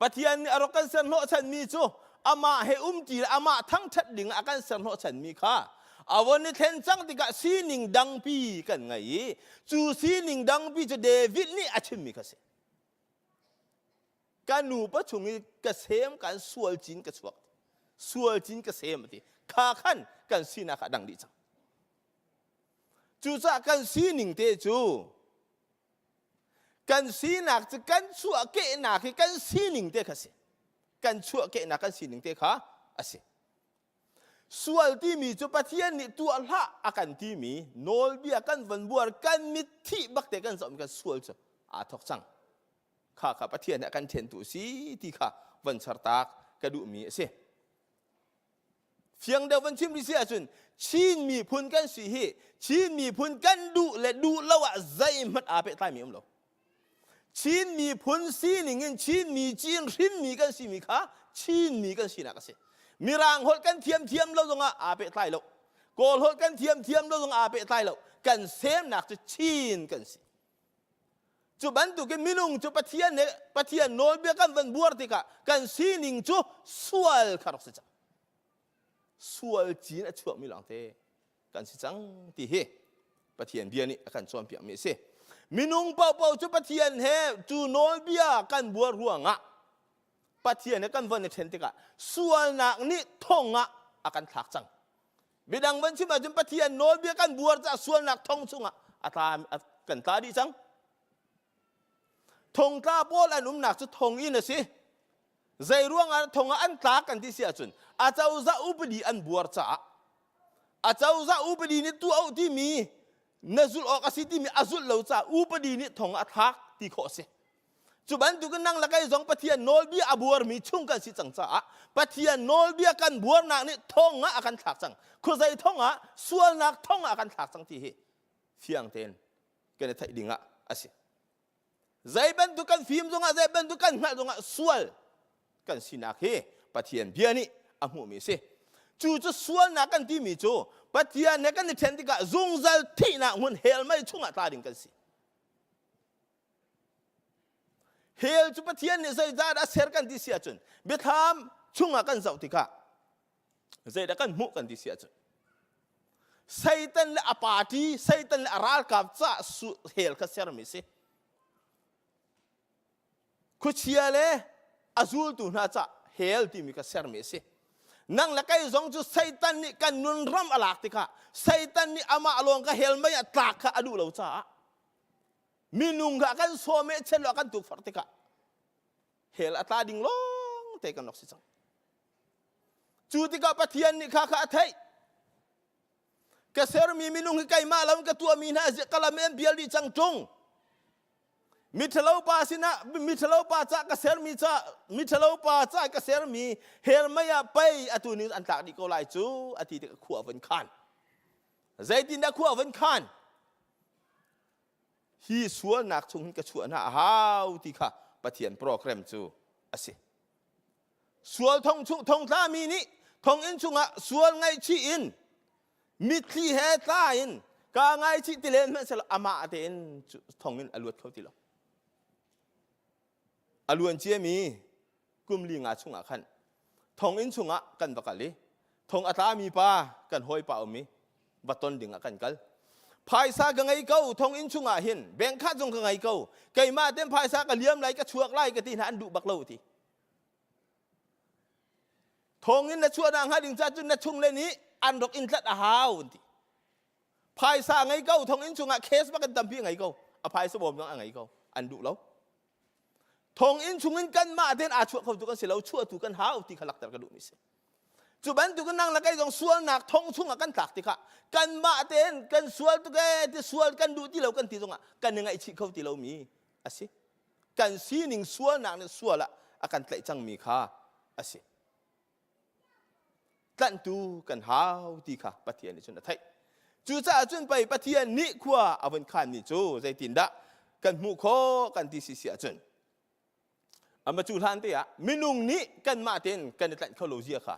Pathian nih a rak kan ser hnawhchanmi cu amah he umṭi le amah thangṭhat ding a kan ser hnawhchanmi kha a von i thlen cang tikah sining dangpi kan ngei i cu sining dangpi cu David nih a chimmi kha si. Ka nupa chung i ka sem kan sual cin ka chuak sual cin ka sem a ti kha khan kan sinak a dang dih cang. Cucaah kan sining te cu kan sinak cu kan chuahkehnak hi kan sining te kha si kan chuahkehnak kan sining te kha a si sual timi cu Pathian nih tuah hlah a kan timi nawlbia kan van buar kan mit thih bak te kan zoh kan sual cu aa thok cang kha kha Pathian nih a kan ṭhentu si ti kha van chartak ka duhmi a si Fiang deuh van chim rih si ahcun Chin miphun kan si hi Chin miphun kan duh le duh lo ah zeihmanh aa pehtlaimi um lo. Chin miphun sining in Chin mi cin hrinmi kan simi kha Chin mi kan sinak a si. Mirang holh kan thiam thiam lo zongah aa pehtlai lo. Kawl holh kan thiam thiam lo zongah aa pehtlai lo. Kan semnak cu Chin kan si. Cu bantukin minung cu Pathian he Pathian nawlbia kan van buar tikah kan sining cu sual kha rak si cang. Sual cin a chuakmi lawngte kan si cang ti hi Pathian bia nih a kan cawnpiakmi a si. Minung paohpaoh cu Pathian he cu nawlbia kan buar ruangah Pathian he kan von i ṭhen tikah sualnak nih thong ah a kan thlak cang. Midang van chim ahcun Pathian nawlbia kan buar caah sualnak thong chungah a tla kan tla dih cang. Thongtla pawl an umnak cu thonginn a si. Zei ruangah thong ah an tlak kan ti si ahcun acozah upadi an buar caah acozah upadi nih tuah u timi na zulh awk a si timi a zulh lo caah upadi nih thong ah a thlak ti khawh a si. Cu bantukin nang le kei zong Pathian nawlbia a buarmi chung kan si cang caah Pathian nawlbia kan buarnak nih thong ah a kan thlak cang. Khuazei thong ah sualnak thong ah a kan thlak cang ti hi fiang tein kan i theih ding ah a si. Zei bantuk kan fim zongah zei bantuk kan hngalh zongah sual kan sinak hi Pathian bia nih a hmuhmi a si. Cu cu sualnak kan timi cu Pathian he kan i ṭhen tikah zungzal thihnak hmun hell mei chungah tla ding kan si. Hell cu Pathian nih zeizah dah a ser kan ti si ahcun biathlam chungah kan zoh tikah zeidah kan hmuh kan ti si ahcun Satan le a party, Satan le a ralkap ca hell kha sermi si. Khuachia le a zultu hna ca hell timi kha sermi a si. Nang le kei zong cu Satan nih kan nun ram a lak tikah Satan nih amah lawng ka hell mei ah tlak kha a duh lo caah minung kha kan sawm e chen lo kan tukforh tikah hell a tla ding lawng te kan rak si cang cu tikah pathian nih kha kha a theih ka sermi minung hi keimah lo ka tuahmi hna ka lam an bial dih cang ṭung miṭhalo pa sinah miṭhalo pa ca ka sermi ca miṭhalo pa ca ka sermi hell mei ah pei atu ning an tlak dih ko lai cu ati tikah khua van khan zeitindah khua van khan Hi sualnak chung hin ka chuah hna a hau ti kha Pathian program cu a si. Sual thong chung thongtlami nih thonginn chungah sual ngaihchih in mitthli he tla in kaa ngaichih ti len hmanhsehlaw amah tein thongin a luat kho ti lo. A luan ciami kum li nga chungah khan thonginn chungah kan va kal i thong a tlami pa kan hawipa um i va ton ding ah kan kal phaisa ka ngei ko thonginn chungah hin bank khat zong ka ngei ko keimah ten phaisa ka liam lai ka chuak lai ka ti hna an duh bak lo ti thonginn na chuah hnga ding ca cun na chung le nih an rok in tlat a hau an ti phaisa ngei ko thonginn chungah case bak in tampi ngei ko a phaisa bawm zong a ngei ko an duh lo Thonginn chungin kanmah tein aa chuah khotu kan si lo, chuahtu kan hau ti kha lakter ka duhmi si. Cu bantukin nang le kei zong sualnak thong chungah kan tlak tikah kanmah tein kan sual tuk ee ti sual kan duh ti lo kan ti zongah kan i ngaihchih kho ti lomi a si. Kan sining sualnak nih sual ah a kan tlaih cangmi kha a si. Tlanhtu kan hau ti kha Pathian nih cun a theih. Cucaah cun pei Pathian nih khua a vun khanmi cu zeitindah kan hmuh khawh kan ti si si ahcun ama cu hlan te ah minung nih kanmah tein kan i tlanh kho lo zia kha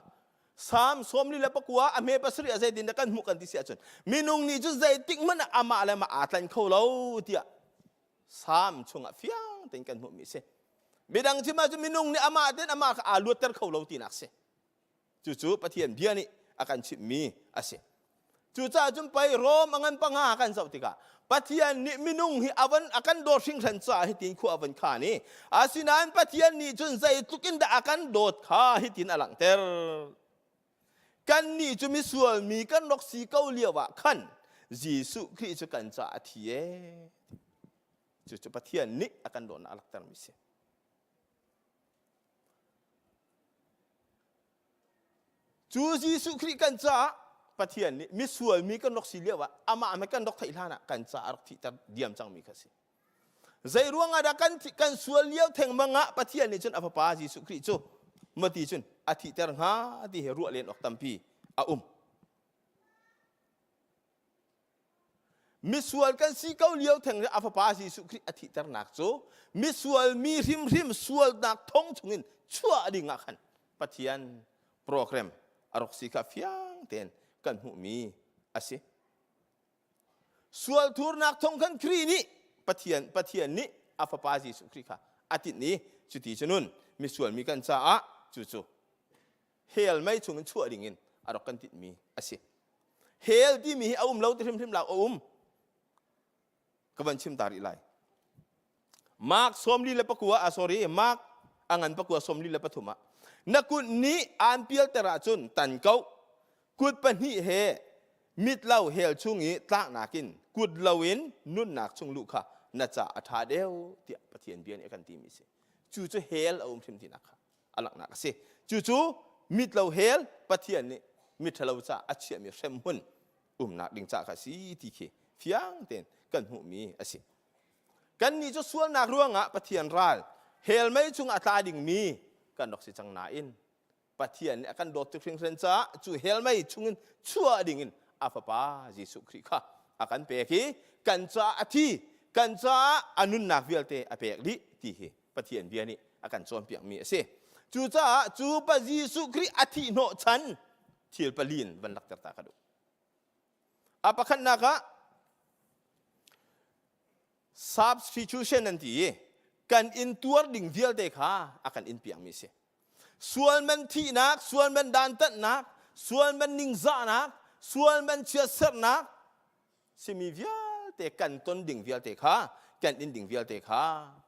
Salm sawmli le pakua a hme pasarih ah zeitindah kan hmuh kan ti si ahcun minung nih cu zeitik hmanh ah amah le amah aa tlanh kho lo tiah Salm chungah fiang tein kan hmuhmi a si. Midang chim ahcun minung nih amah tein amah kha aa luatter kho lo tinak a si. Cucu Pathian bia nih a kan chimhmi a si. Cucaah cun pei Rom a ngan panga kan zoh tikah Pathian nih minung hi a van a kan dawt hringhran caah hitin khua a van khan i asinain Pathian nih cun zeitluk in dah a kan dawt kha hitin a langhter. Kannih cu misual mi kan rak si ko lio ah khan Jesuh Khrih cu kan caah a thi ee. Cucu Pathian nih a kan dawtnak a langhtermi si. Cu Jesuh Khrih kan caah Pathian nih misual mi kan rak si lio ah amah he kan rak theih hlan ah kan caah a rak thihter diam cangmi kha si. Zei ruangah dah kan kan sual lio thengmang ah Pathian nih cun a fapa Jesuh Khrih cu mati cun a thihter hnga ti hi ruah len awk tampi a um. Misual kan si ko lio theng a fapa Jesuh Khrih a thihternak cu misual mi hrimhrim sualnak thong chungin chuah ding ah khan Pathian program a rak si kha fiang tein kan hmuhmi a si. Sual thurnak thong khan Khrih nih Pathian Pathian nih a fapa Jesuh Khrih kha a tinh i cuti cunun misual mi kan caah cu cu hell mei chungin chuah dingin a rak kan tinhmi a si. Hell timi hi a um lo ti hrimhrim lo a um. Ka van chim ta rih lai. Mark sawmli le pakua ah sorry Mark a ngan pakua sawmli le pathum ah na kut nih aan pialter ahcun tan ko kut pahnih he mit lo hell chung i tlaknak in kut loin nunnak chung luh kha na ca a ṭha deuh tiah Pathian bia nih a kan timi a si. Cu cu hell a um hrim tinak kha a langhnak a si. Cucu mit lo hell Pathian nih miṭhalo ca a chiahmi hremhmun umnak ding ca kha a si ti khi fiang tein kan hmuhmi a si. Kannih cu sualnak ruangah Pathian ral hell mei chung a tla dingmi kan rak si cang nain Pathian nih a kan dawt tuk hringhran caah cu hell mei chungin chuah dingin a fapa Jesuh Khrih kha a kan pek i kan caah a thi kan caah a nunnak vialte a pek dih ti hi Pathian bia nih a kan cawnpiakmi a si. Cucaah cu pa Jesuh Khrih a thih hnawh chan thil pali in van lakter ta ka duh. A pakhatnak ah substitution an ti i kan in tuar ding vialte kha a kan in piakmi a si. Sual man thihnak, sual man dantatnak, sual man ningzahnak, sual man chiatserhnak simi vialte kan ton ding vialte kha kan in ding vialte kha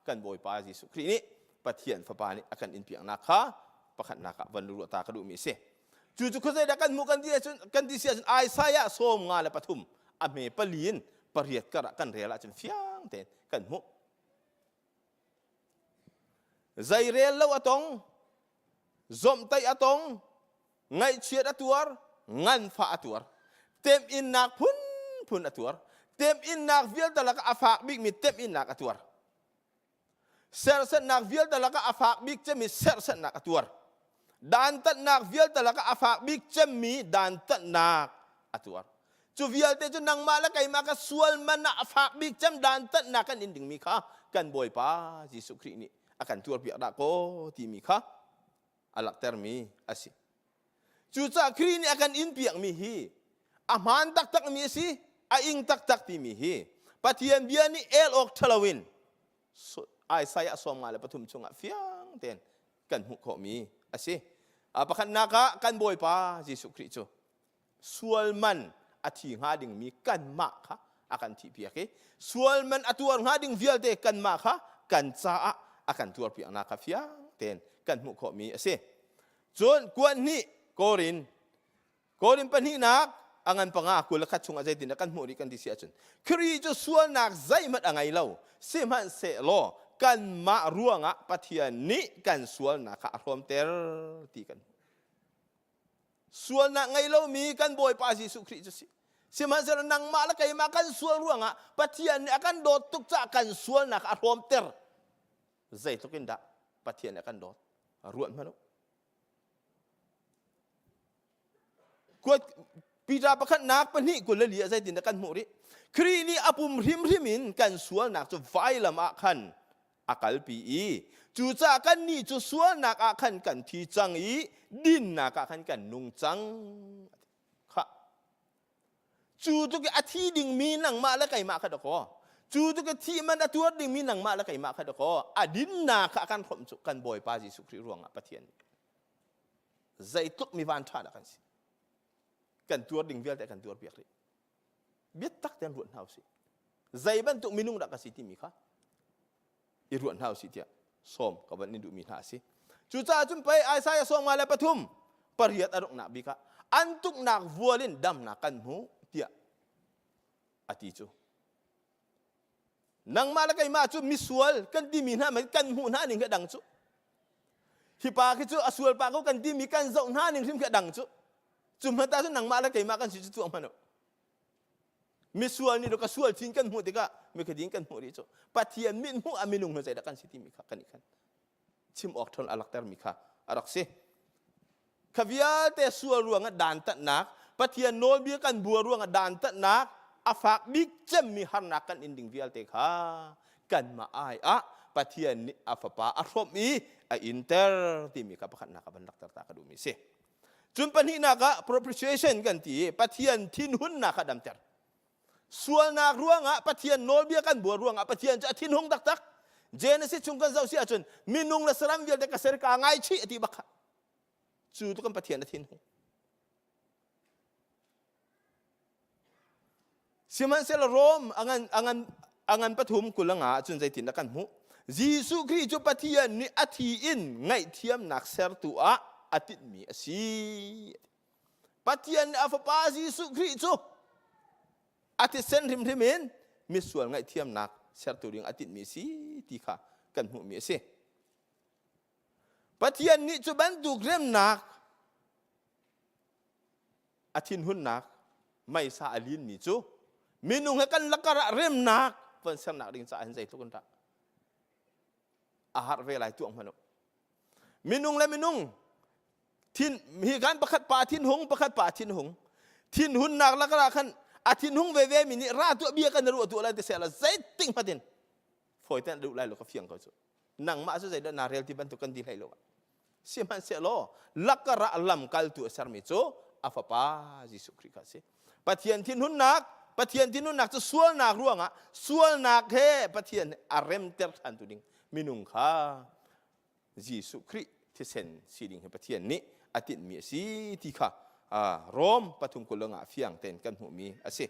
kan Bawipa Jesuh Khrih nih Pathian Fapa nih a kan in piaknak kha pakhatnak ah van ruah ta ka duhmi a si. Cu cu khuazei dah kan hmuh kan ti ahcun kan ti si ahcun Isaiah 53 a hme pali in pariat kar ah kan rel ahcun fiang tein kan hmuh. Zei rel lo a tong, zomhtaih a tong, ngaihchiat a tuar, nganfah a tuar, temhinnak phunphun a tuar, temhinnak vialte lakah a fak bikmi temhinnak a tuar. Serhsatnak vialte lakah a fak bik cemmi serhsatnak a tuar. Dantatnak vialte lakah a fak bik cemmi dantatnak a tuar. Cu vialte cu nangmah le keimah ka sual man ah a fak bik cem dantatnak kan in dingmi kha kan Bawipa Jesuh Khrih nih a kan tuarpiak dah kaw timi kha a langhtermi a si. Cucaah Khrih nih a kan inpiakmi hi a hmaan taktakmi a si, a ing taktak timi hi Pathian bia nih el awk ṭhalo in Isaiah 53 chungah fiang tein kan hmuh khawhmi a si. Pakhatnak ah kan Bawipa Jesuh Khrih cu sual man a thi hnga dingmi kanmah kha a kan thihpiak i sual man a tuar hnga ding vialte kanmah kha kan caah a kan tuarpiaknak kha fiang tein kan hmuh khawhmi a si. Cun kuan hnih Korin Korin pahnihnak a ngan panga 21 chungah zeitindah kan hmuh rih kan ti si ahcun Khrih cu sualnak zeihmanh a ngei lo sihmanhsehlaw kanmah ruangah Pathian nih kan sualnak kha a hrawmter ti kan hmuh. Sualnak ngei lomi kan Bawipa Jesuh Khrih cu si. Sihmanhsehlaw nangmah le keimah kan sual ruangah Pathian nih a kan dawt tuk caah kan sualnak a hrawmter. Zeitluk in dah Pathian nih a kan dawt? Ruat hmanh u. Kuat Peter pakhatnak pahnih 24 ah zeitindah kan hmuh rih? Khrih nih a pum hrimhrim in kan sualnak cu vailam ah khan a kalpi i cucaah kannih cu sualnak ah khan kan thi cang i dinnak ah khan kan nung cang kha cu tuk i a thi dingmi nangmah le keimah kha dakaw cu tuk i thi man a tuar dingmi nangmah le keimah kha dakaw a dinnak kha a kan hrawmh cu kan Bawipa Jesuh Khrih ruangah Pathian nih zeitluk mi van ṭha dah kan si kan tuar ding vialte kan tuar piak rih biatak tein ruat hna usih zei bantuk minung dah ka si timi kha i ruat hna usih tiah sawm ka van in duhmi hna a si cucaah cun pei Isaiah 53 pariat a donghnak bik ah an tuknak vual in damnak kan hmu tiah a ti cu nangmah le keimah cu misual kan timi hna kan hmuh hna ning khi dang cu hi pa khi cu a sual pa ko kan timi kan zoh hna ning hrim khi dang cu cu hmanh ah cun nangmah le keimah kan si cu tuah hmanh u misual nih ka sual chin kan hmuh tikah mikhadin kan hmuh rih cu Pathian mit hmuh a minung hna zeidah kan si timi kha kan i khan chim awk ṭhawn a laktermi kha a rak si kha vialte sual ruangah dantatnak Pathian nawlbia kan bua ruangah dantatnak. a fak bik cemmi harnak kan in ding vialte kha kanmah ai ah Pathian nih a fapa a hrawmh i a inter timi kha pakhatnak ah van lakter ta ka duhmi si. Cun pahnihnak ah propitiation kan ti i Pathian thinhunnak kha damter. Sualnak ruangah Pathian nawlbia kan buar ruangah Pathian cu a thinhung taktak. Genesis chung kan zoh si ahcun minung le saram vialte ka ser ka ngaichih a ti bak kha. Cu tu kan Pathian a thinhung. Sihmanhsehlaw Rom a ngan, a ngan, a ngan pathum kul a nga ahcun zeitindah kan hmuh? Jesuh Khrih cu Pathian nih a thi in ngaihthiamnak sertu ah a tinhmi a si. Pathian nih a fapa Jesuh Khrih cu a thisen hrimhrim in misual ngaihthiamnak sertu ding a tinhmi a si ti kha kan hmuhmi a si. Pathian nih cu bantuk remnak a thinhunnak meisa a linmi cu minung he kan lakar ah remnak von sernak ding caah hin zeitluk in dah a har ve lai tuah hmanh u. Minung le minung thin hi kan pakhat pa thinhung pakhat pa thinhung thinhunnak lakar ah khan a thinhung veve mi nih ra tuah bia kan ruah tuah lai ti seh la zeiting hmatin fawi ten duh lai lo ka fiang ko cu nangmah cu zeidah naa rel ti bantuk kan di hlei lo sihmanhsehlaw lakar ah lamkaltu a sermi cu a fapa Jesuh Khrih kha a si. Pathian thinhunnak Pathian thinhunnak cu sualnak ruangah sualnak he Pathian a remter ṭhantu ding minung kha Jesuh Khrih thisen si ding hi Pathian nih a tinhmi a si ti kha Rom pathum kul ah fiang tein kan hmuhmi a si.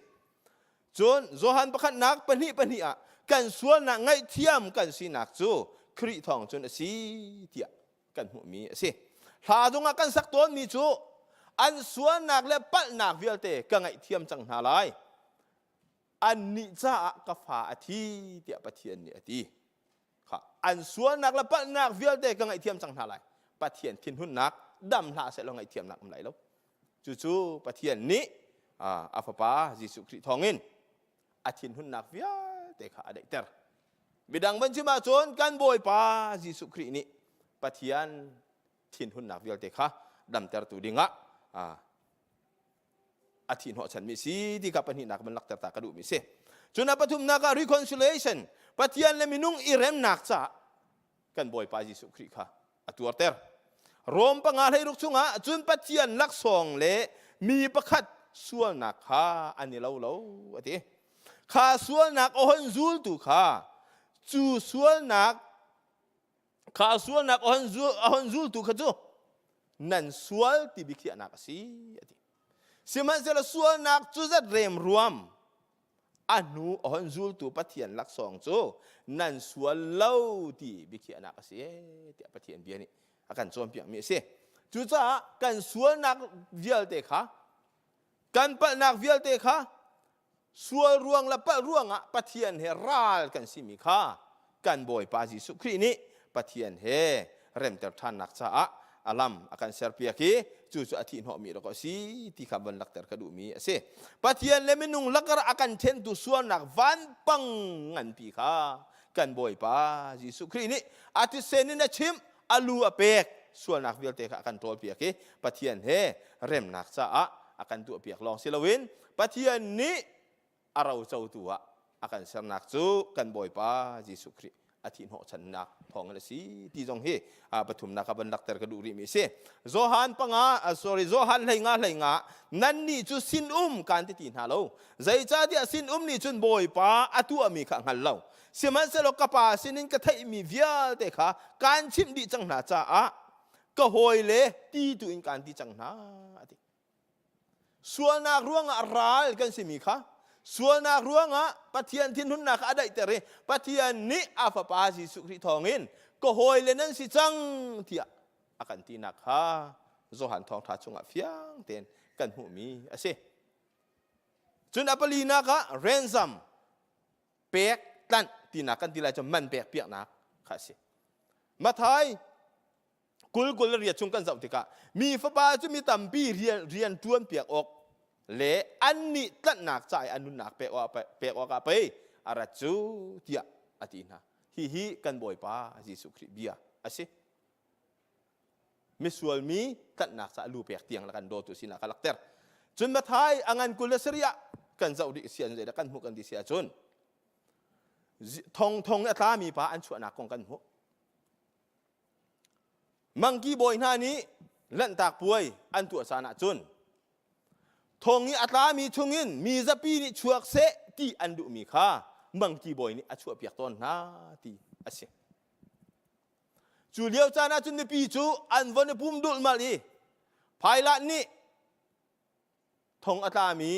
Cun Johan pakhatnak pahnih pahnih ah kan sualnak ngaihthiam kan sinak cu Khrih thawng cun a si tiah kan hmuhmi a si. Hla zongah kan sak tawnmi cu an sualnak le palhnak vialte ka ngaihthiam cang hna lai. Annih caah ka fa a thi tiah Pathian nih a ti. Kha an sualnak le palhnak vialte ka ngaihthiam cang hna lai. Pathian thinhunnak dam hlah sehlaw ngaihthiamnak um lai lo. Cucu Pathian nih a fapa Jesuh Khrih thawngin a thinhunnak vialte kha a daihter. Midang van chim ahcun kan Bawipa Jesuh Khrih nih Pathian thinhunnak vialte kha damtertu dingah a thi hnawhchanmi si ti kha pahnihnak van lakter ta ka duhmi si. Cun a pathumnak ah reconciliation Pathian le minung i remnak caah kan Bawipa Jesuh Khrih kha a tuarter. Rom panga hleiruk chungah cun Pathian laksawng le mi pakhat sualnak kha an i lo lo a ti. Kha sualnak a hon zultu kha cu sualnak kha sualnak a hon zul a hon zultu kha cu nan sual ti biakhiahnak a si a ti. Sihmanhsehlaw sualnak cu zat rem ruam a hnu a hon zultu Pathian laksawng cu nan sual lo ti biakhiahnak a si tiah Pathian bia nih a kan cawnpiakmi a si. Cucaah kan sualnak vialte kha kan palhnak vialte kha sual ruang le palh ruangah Pathian he ral kan simi kha kan Bawipa Jesuh Khrih nih Pathian he remter ṭhannak caah a lam a kan serpiak i cucu a thihhnawhmi rak a si ti kha von lakter ka duhmi a si. Pathian le minung lakar a kan ṭhentu sualnak vanpang nganpi kha kan Bawipa Jesuh Khrih nih a thisen in a chimh, a lu a pek, sualnak vialte kha a kan ṭawlpiak i Pathian he remnak caah a kan tuahpiak lawng si loin Pathian nih a rocotu ah a kan sernak cu kan Bawipa Jesuh Khrih a thih hnawhchannak thawngin a si ti zong hi pathumnak ah van lakter ka duh rihmi a si. Johan panga sorry Johan hleinga hleinga nannih cu sinum kan ti ti hna lo. Zeicahtiah sinum nih cun Bawipa a tuahmi kha a hngal lo. Sihmanhsehlaw ka Pa sinin ka theihmi vialte kha kaan chimh dih cang hna caah ka hawile ti tu in kaan ti cang hna a ti. Sualnak ruangah ral kan simi kha sualnak ruangah Pathian thinhunnak kha a daihter i Pathian nih a fapa Jesuh Khrih thawngin ka hawile nan si cang tiah a kan tinak kha Johan thawngṭha chungah fiang tein kan hmuhmi a si. Cun a palinak ah ransom pek tlanh tinak kan ti lai cu man pek piaknak kha a si. Mathai kul kul le riat chung kan zoh tikah mi fapa cu mi tampi rian rian ṭuan piak awk le annih tlanhnak ca i a nunnak pek awk pek awkah pei a rat cu tiah a ti hna. Hihi kan Bawipa Jesuh Khrih bia a si. Misual mi tlanhnak ca lu pek tiang le kan dawtu sinak a lakter. Cun Mathai a ngan 27 ah kan. Kan zoh dih si an zeidah kan hmuh kan ti si ahcun thong thong a tlami pa an chuahnak kong kan hmuh. Mangki bawi hna nih lanhtak puai an tuah caan ahcun thong i a tlami chungin mi zapi nih chuak seh ti an duhmi kha mangki bawi nih a chuahpiak tawn hna ti a si. Cu lio caan ahcun mipi cu an von i pum dulhmalh i Pilate nih thong a tlami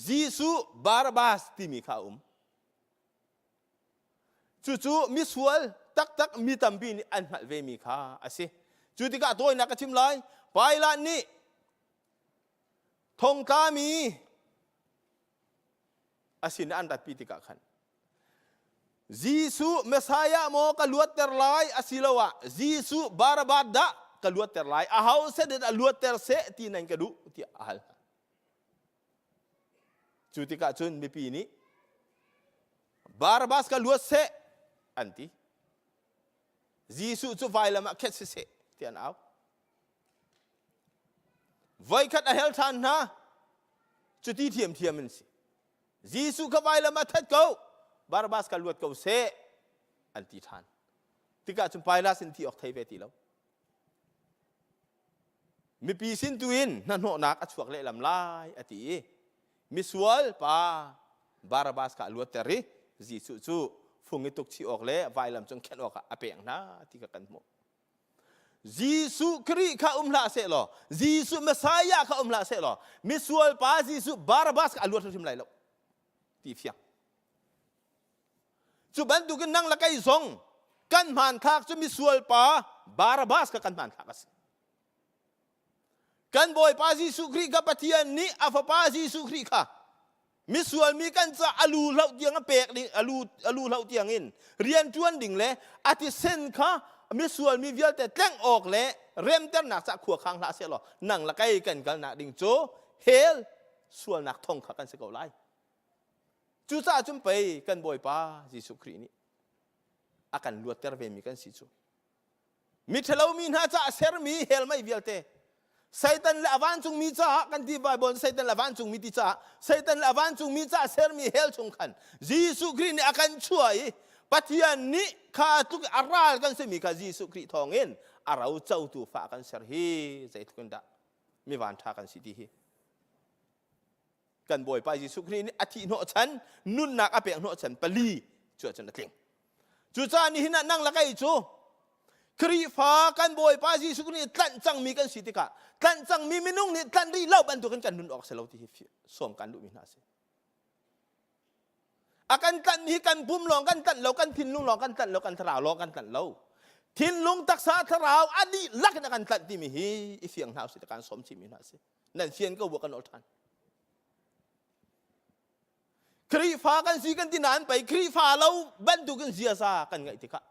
Jesuh Barabbas timi kha a um. Cucu misual taktak mi tampi nih an hngalh vemi kha a si. Cu tikah tawinak ka chim lai. Pilate nih thongtlami a sin an ratpi tikah khan Jesuh Messiah maw ka luatter lai asiloah Jesuh Barabbas dah ka luatter lai aho set in a luatter seh ti nan ka duh tiah a hal hna. Cu tikah cun mipi nih Barabbas ka luat seh an ti. Jesuh cu vailam ah khet siseh ti an au. Voikhat a hel ṭhan hna. Cuti thiamthiam in si. Jesuh kha vailam ah that ko, Barabbas ka luat ko seh an ti ṭhan. Tikah cun Pilat in ti awk thei ve ti lo. Mipi sin tu in hnahnawhnak a chuak lehlam lai a ti i misual pa Barabbas kha a luatter i Jesuh cu fung i tuk chih awk le vailam cung khenh awkah a pek hna ti kha kan hmuh. Jesuh Khrih kha um hlah seh law Jesuh Messiah kha um hlah seh law misual pa Jesuh Barabbas kha a luat hrimhrim lai lo ti fiang. Cu bantukin nang le kei zong kan hmanthlak cu misual pa Barabbas kha kan hmanthlak a si. Kan Bawipa Jesuh Khrih kha Pathian nih a fapa Jesuh Khrih kha misual mi kan ca a lu hloh tiang a pek ding a lu a lu hloh tiang in rian ṭuan ding le a thisen kha misual mi vialte tlengh awk le remternak ca khua khang hlah seh law nang le kei kan kalnak ding cu hell sualnak thong kha kan si ko lai. Cucaah cun pei kan Bawipa Jesuh Khrih nih a kan luatter vemi kan si cu. Miṭhalo mi hna caah sermi hell mei vialte Satan le a vancungmi caah kan ti Bible Satan le a vancungmi ti caah Satan le a vancungmi caah sermi hell chung khan Jesuh Khrih nih a kan chuah i Pathian nih kha tluk a ral kan simi kha Jesuh Khrih thawngin a ro cotu fa kan ser hi zeitluk in dah mi van ṭha kan si ti hi kan Bawipa Jesuh Khrih nih a thih hnawhchan nunnak a pek hnawhchan pali cu ahcun a tling. Cucaah nihin ah nang le kei cu Khrihfa kan Bawipa Jesuh Khrih nih tlanh cangmi kan si tikah tlanh cangmi minung nih tlanh rih lo bantukin kan nun awk si lo ti hi sawm kan duhmi hna a si. A kan tlanh hi kan pum lawng kan tlanh lo, kan thinlung lawng kan tlanh lo, kan thlarau lawng kan tlanh lo. Thinlung, taksa, thlarau a dihlak in a kan tlanh timi hi i fiang hna usih kan sawm chihmi hna a si. Nan fian ko bu kan ol ṭhan. Khrihfa kan si kan ti nain pei Khrihfa lo bantukin ziaza kan ngeih tikah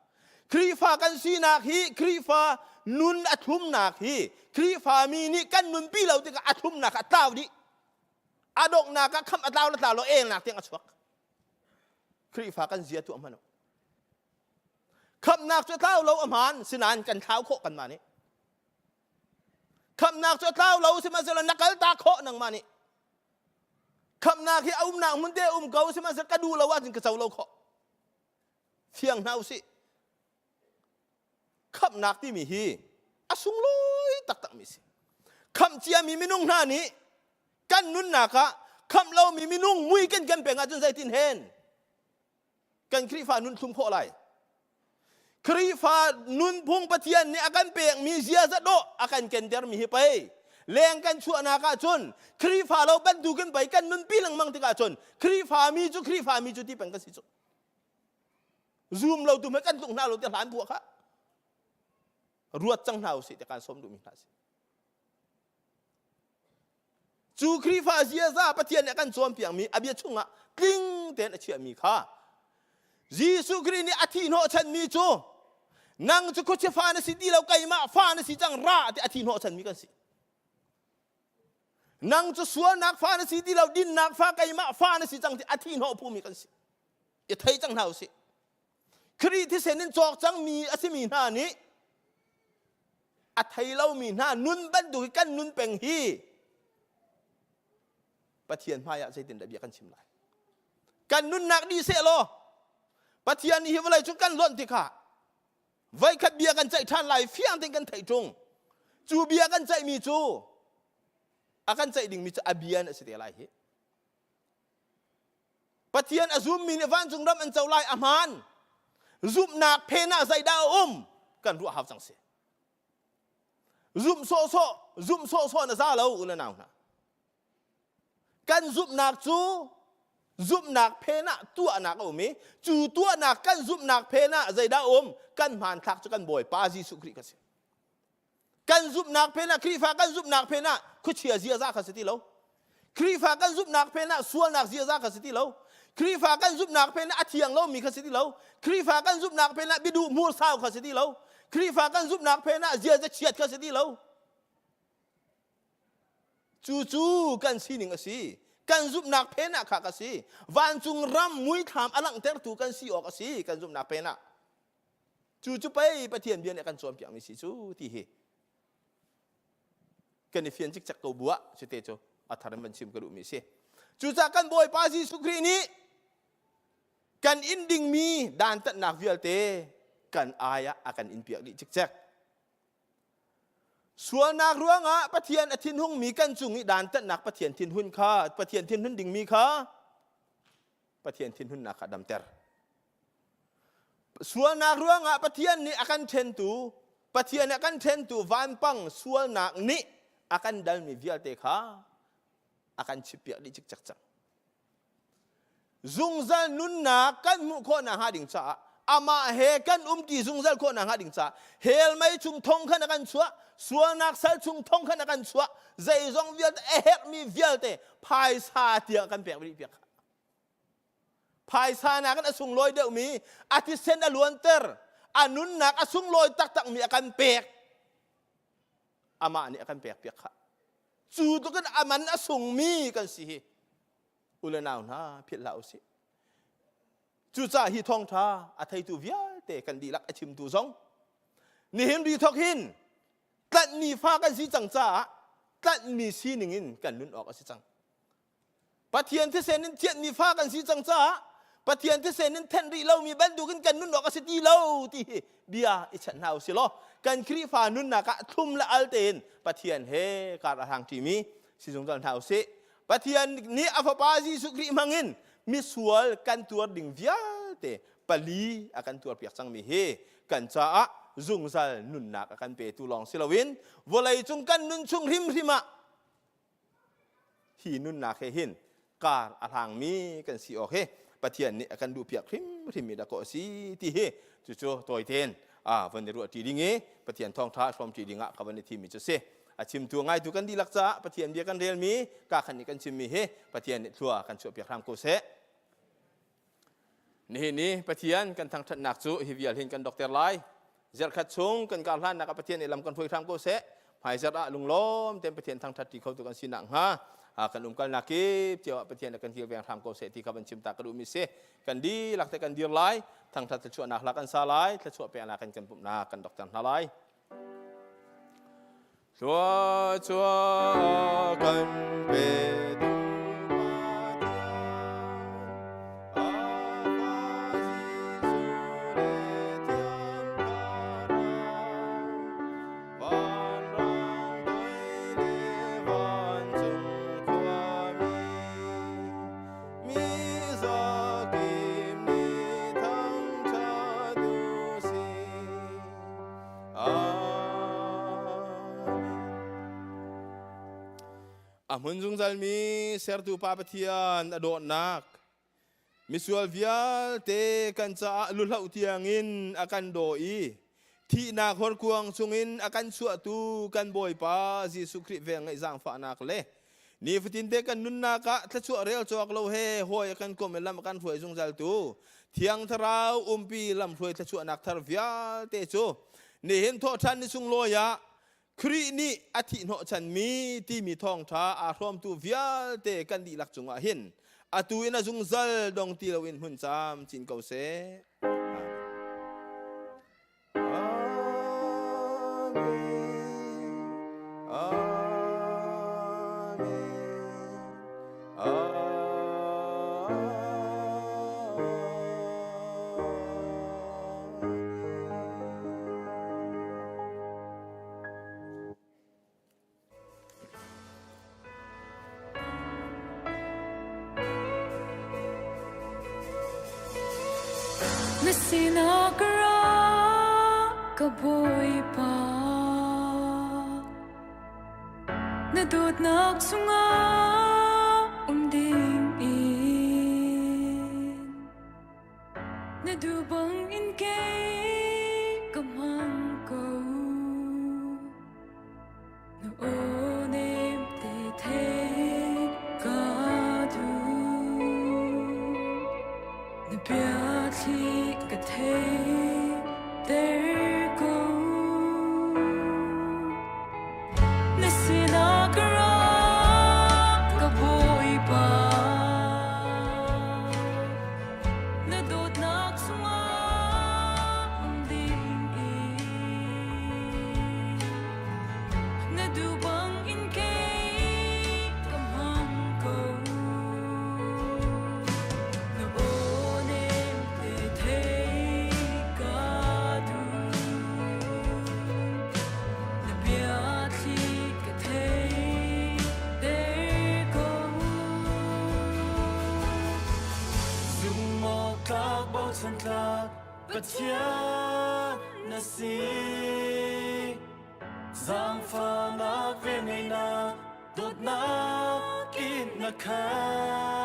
Khrihfa kan sinak hi Khrihfa nun a thlumnak hi Khrihfa mi nih kan nunpi lo tikah a thlumnak a tlau dih. A donghnak ah khamh a tlau le tlau lo elnak tiang a chuak. Khrihfa kan zia tu a hman. Khamhnak cu tlau lo a hmaan sinain kan thlau khawh kanmah nih. Khamhnak cu a tlau lo sihmanhsehlaw na kal ta khawh nangmah nih. Khamhnak hi a umnak hmun te um ko sihmanhsehlaw ka duh lo ahcun ka co lo khawh. Fiang hna usih. Khamhnak timi hi a sunglawi taktakmi si. Khamh ciami minung hna nih kan nunnak ah khamh lomi minung mui kan kan peng ahcun zeitin hen kan Khrihfa nun thlum khawh lai. Khrihfa nunphung Pathian nih a kan pekmi ziaza dawh a kan kentermi hi pei leng kan chuahnak ahcun Khrihfa lo bantukin pei kan nunpi lengmang tikah cun Khrihfa mi cu Khrihfa mi cu ti peng kan si cu. Zum lo tu kan tluk hna lo ti hlan buah kha ruat cang hna usih ti kan sawm duhmi hna si. Cu Khrihfa ziaza Pathian nih a kan cawnpiakmi a bia chungah tling tein a chiahmi kha Jesuh Khrih nih a thih hnawhchanmi cu nang cu khuachia fa na si ti lo keimah fa na si cang ra ti a thih hnawhchanmi kan si. Nang cu sualnak fa na si ti lo dinnak fa keimah fa na si cang ti a thih hnawh phumi kan si. I thei cang hna usih. Khrih thisen in cawk cangmi a simi hna nih a thei lomi hna nun bantuk hi kan nun peng hi. Pathian hmai ah zeitindah bia kan chim lai? Kan nunnak dih seh law Pathian nih hi vawlei cung kan lonh tikah voikhat bia kan ceih ṭhan lai fiang tein kan theih ṭung. Cu bia kan ceihmi cu a kan ceih dingmi cu a bia a si te lai hi. Pathian a zummi nih vancung ram an co lai a hmaan. Zumhnak phen ah zeidah a um kan ruah hau cang si. Zumh sawhsawh, zumh sawhsawh na za lo u le nau hna. Kan zumhnak cu zumhnak phen ah tuahnak a um i cu tuahnak kan zumhnak phen ah zeidah a um kan hmanthlak cu kan Bawipa Jesuh Khrih kha si. Kan zumhnak phen ah Khrihfa kan zumhnak phen ah khuachia ziaza kha si ti lo. Khrihfa kan zumhnak phen ah sualnak ziaza kha si ti lo. Khrihfa kan zumhnak phen ah a thiang lomi kha si ti lo. Khrihfa kan zumhnak phen ah biaduh hmursau kha si ti lo. Khrihfa kan zumhnak phen ah ziaza chiat kha si ti lo. Cucu kan sining a si. Kan zumhnak phen ah kha ka si. Vancung ram muithlam a langhtertu kan si awk a si kan zumhnak phen ah. Cu cu pei Pathian bia nih a kan cawnpiakmi si cu ti hi kan i fian cikcek ko bu ah cute cu a thar in van chim ka duhmi si. Cucaah kan Bawipa Jesuh Khrih nih kan in dingmi dantatnak vialte kan ai ah a kan in piak dih cikcek. Sualnak ruangah Pathian a thinhungmi kan cung i dantatnak Pathian thinhun kha Pathian thinhun dingmi kha Pathian thinhunnak kha damter. Sualnak ruangah Pathian nih a kan ṭhentu, Pathian a kan ṭhentu vanpang sualnak nih a kan dalmi vialte kha a kan chippiak dih cikcek cang. Zungzal nunnak kan hmuh khawh nakhnga ding caah amah he kan umti zungzal khawh nakhnga ding caah hell mei chung thong khan a kan chuah sualnak sal chung thong khan a kan chuah zeizong vialte a herhmi vialte phaisa tiang kan pek dih piak Phaisa nakin a sunglawi deuhmi a thisen a luanter, a nunnak a sunglawi taktakmi a kan pek. Amah nih a kan pek piak kha. Cu tlukin a man a sungmi kan si hi. U le nau hna philh hlah usih. Cucaah hi thawngṭha a theitu vialte kan dihlak a chimtu zong nihin ri thawk hin tlanhmi fa kan si cang caah tlanhmi sining in kan nun awk a si cang. Pathian thisen in thianhmi fa kan si cang caah Pathian thisen in thenh rih lomi bantukin kan nun awk a si ti lo ti hi bia i chanh hna usih law kan Khrihfa nunnak ah thlum le al tein Pathian he kar a hrang ṭimi si zungzal hna usih. Pathian nih a fapa Jesuh Khrih hmangin misual kan tuar ding vialte pali a kan tuarpiak cangmi hi kan caah zungzal nunnak a kan petu lawng si loin vawlei cung kan nun chung hrimhrim ah Hi nunnak he hin kar a hlangmi kan si awk hi Pathian nih a kan duhpiak hrimhrimmi dah kaw a si ti hi cucu tawi tein a van i ruah ṭi ding i Pathian thawngṭha hrawm ṭi ding ah ka van i thimmi cu si. A chimtu ngaitu kan dihlak caah Pathian bia kan relmi ka khan nih kan chimmi hi Pathian nih thlua kan chuahpiak hram ko seh. Nihin i Pathian kan thangṭhatnak cu hi vial hin kan dokter lai. Zarhkhat chung kan kar hlannak ah Pathian nih lam kan hruai hram ko seh. Hmaizarh ah lunglawm tein Pathian thangṭhat ṭi khotu kan si nakhnga kan umkalnak kip cio ah Pathian nih kan kilveng hram ko seh ti kha van chim ta ka duhmi si. Kan dihlak te kan dir lai. Thangṭhat thluachuahnak hla kan sa lai. Thluachuah peknak kan kan pumhnak kan dokter hna lai. Thluachuah kan petu A hmun zungzalmi sertu Pa Pathian a dawtnak misual vialte kan caah luhloh tiangin a kan daw i thihnak horkuang chungin a kan chuahtu kan Bawipa Jesuh Khrih velngeih zaangfahnak le nifatinte kan nunnak ah thluachuah rel cawk lo he hawi a kan komh i lam a kan hruai zungzaltu Thiang Thlarau umpi lamhruai thluachuahnak thar vialte cu nihin thawhṭhan ni sunglawi ah Khrih nih a thih hnawhchanmi timi thawngṭha aa hrawmtu vialte kan dihlak cungah hin atu in a zungzal dong ti loin hmun camcin ko seh. Amen. Amen.
Na sinah ka ra ka Bawipa. Na dawtnak chungah um ding in Na duh bang in kei ka hmang ko. Na aw nem te theih ka duh. Na biathli ka theih ter ko. Na sinah ka ra ka Bawipa. Na dawtnak chungah um ding in Na duh bang in kei ka hmang ko. Na aw nem te theih ka duh. Na biathli ka theih ter ko.
Zumhawktlak bochan tlak Pathian na si. Zaangfahnak velngeihnak dawtnak in na khat.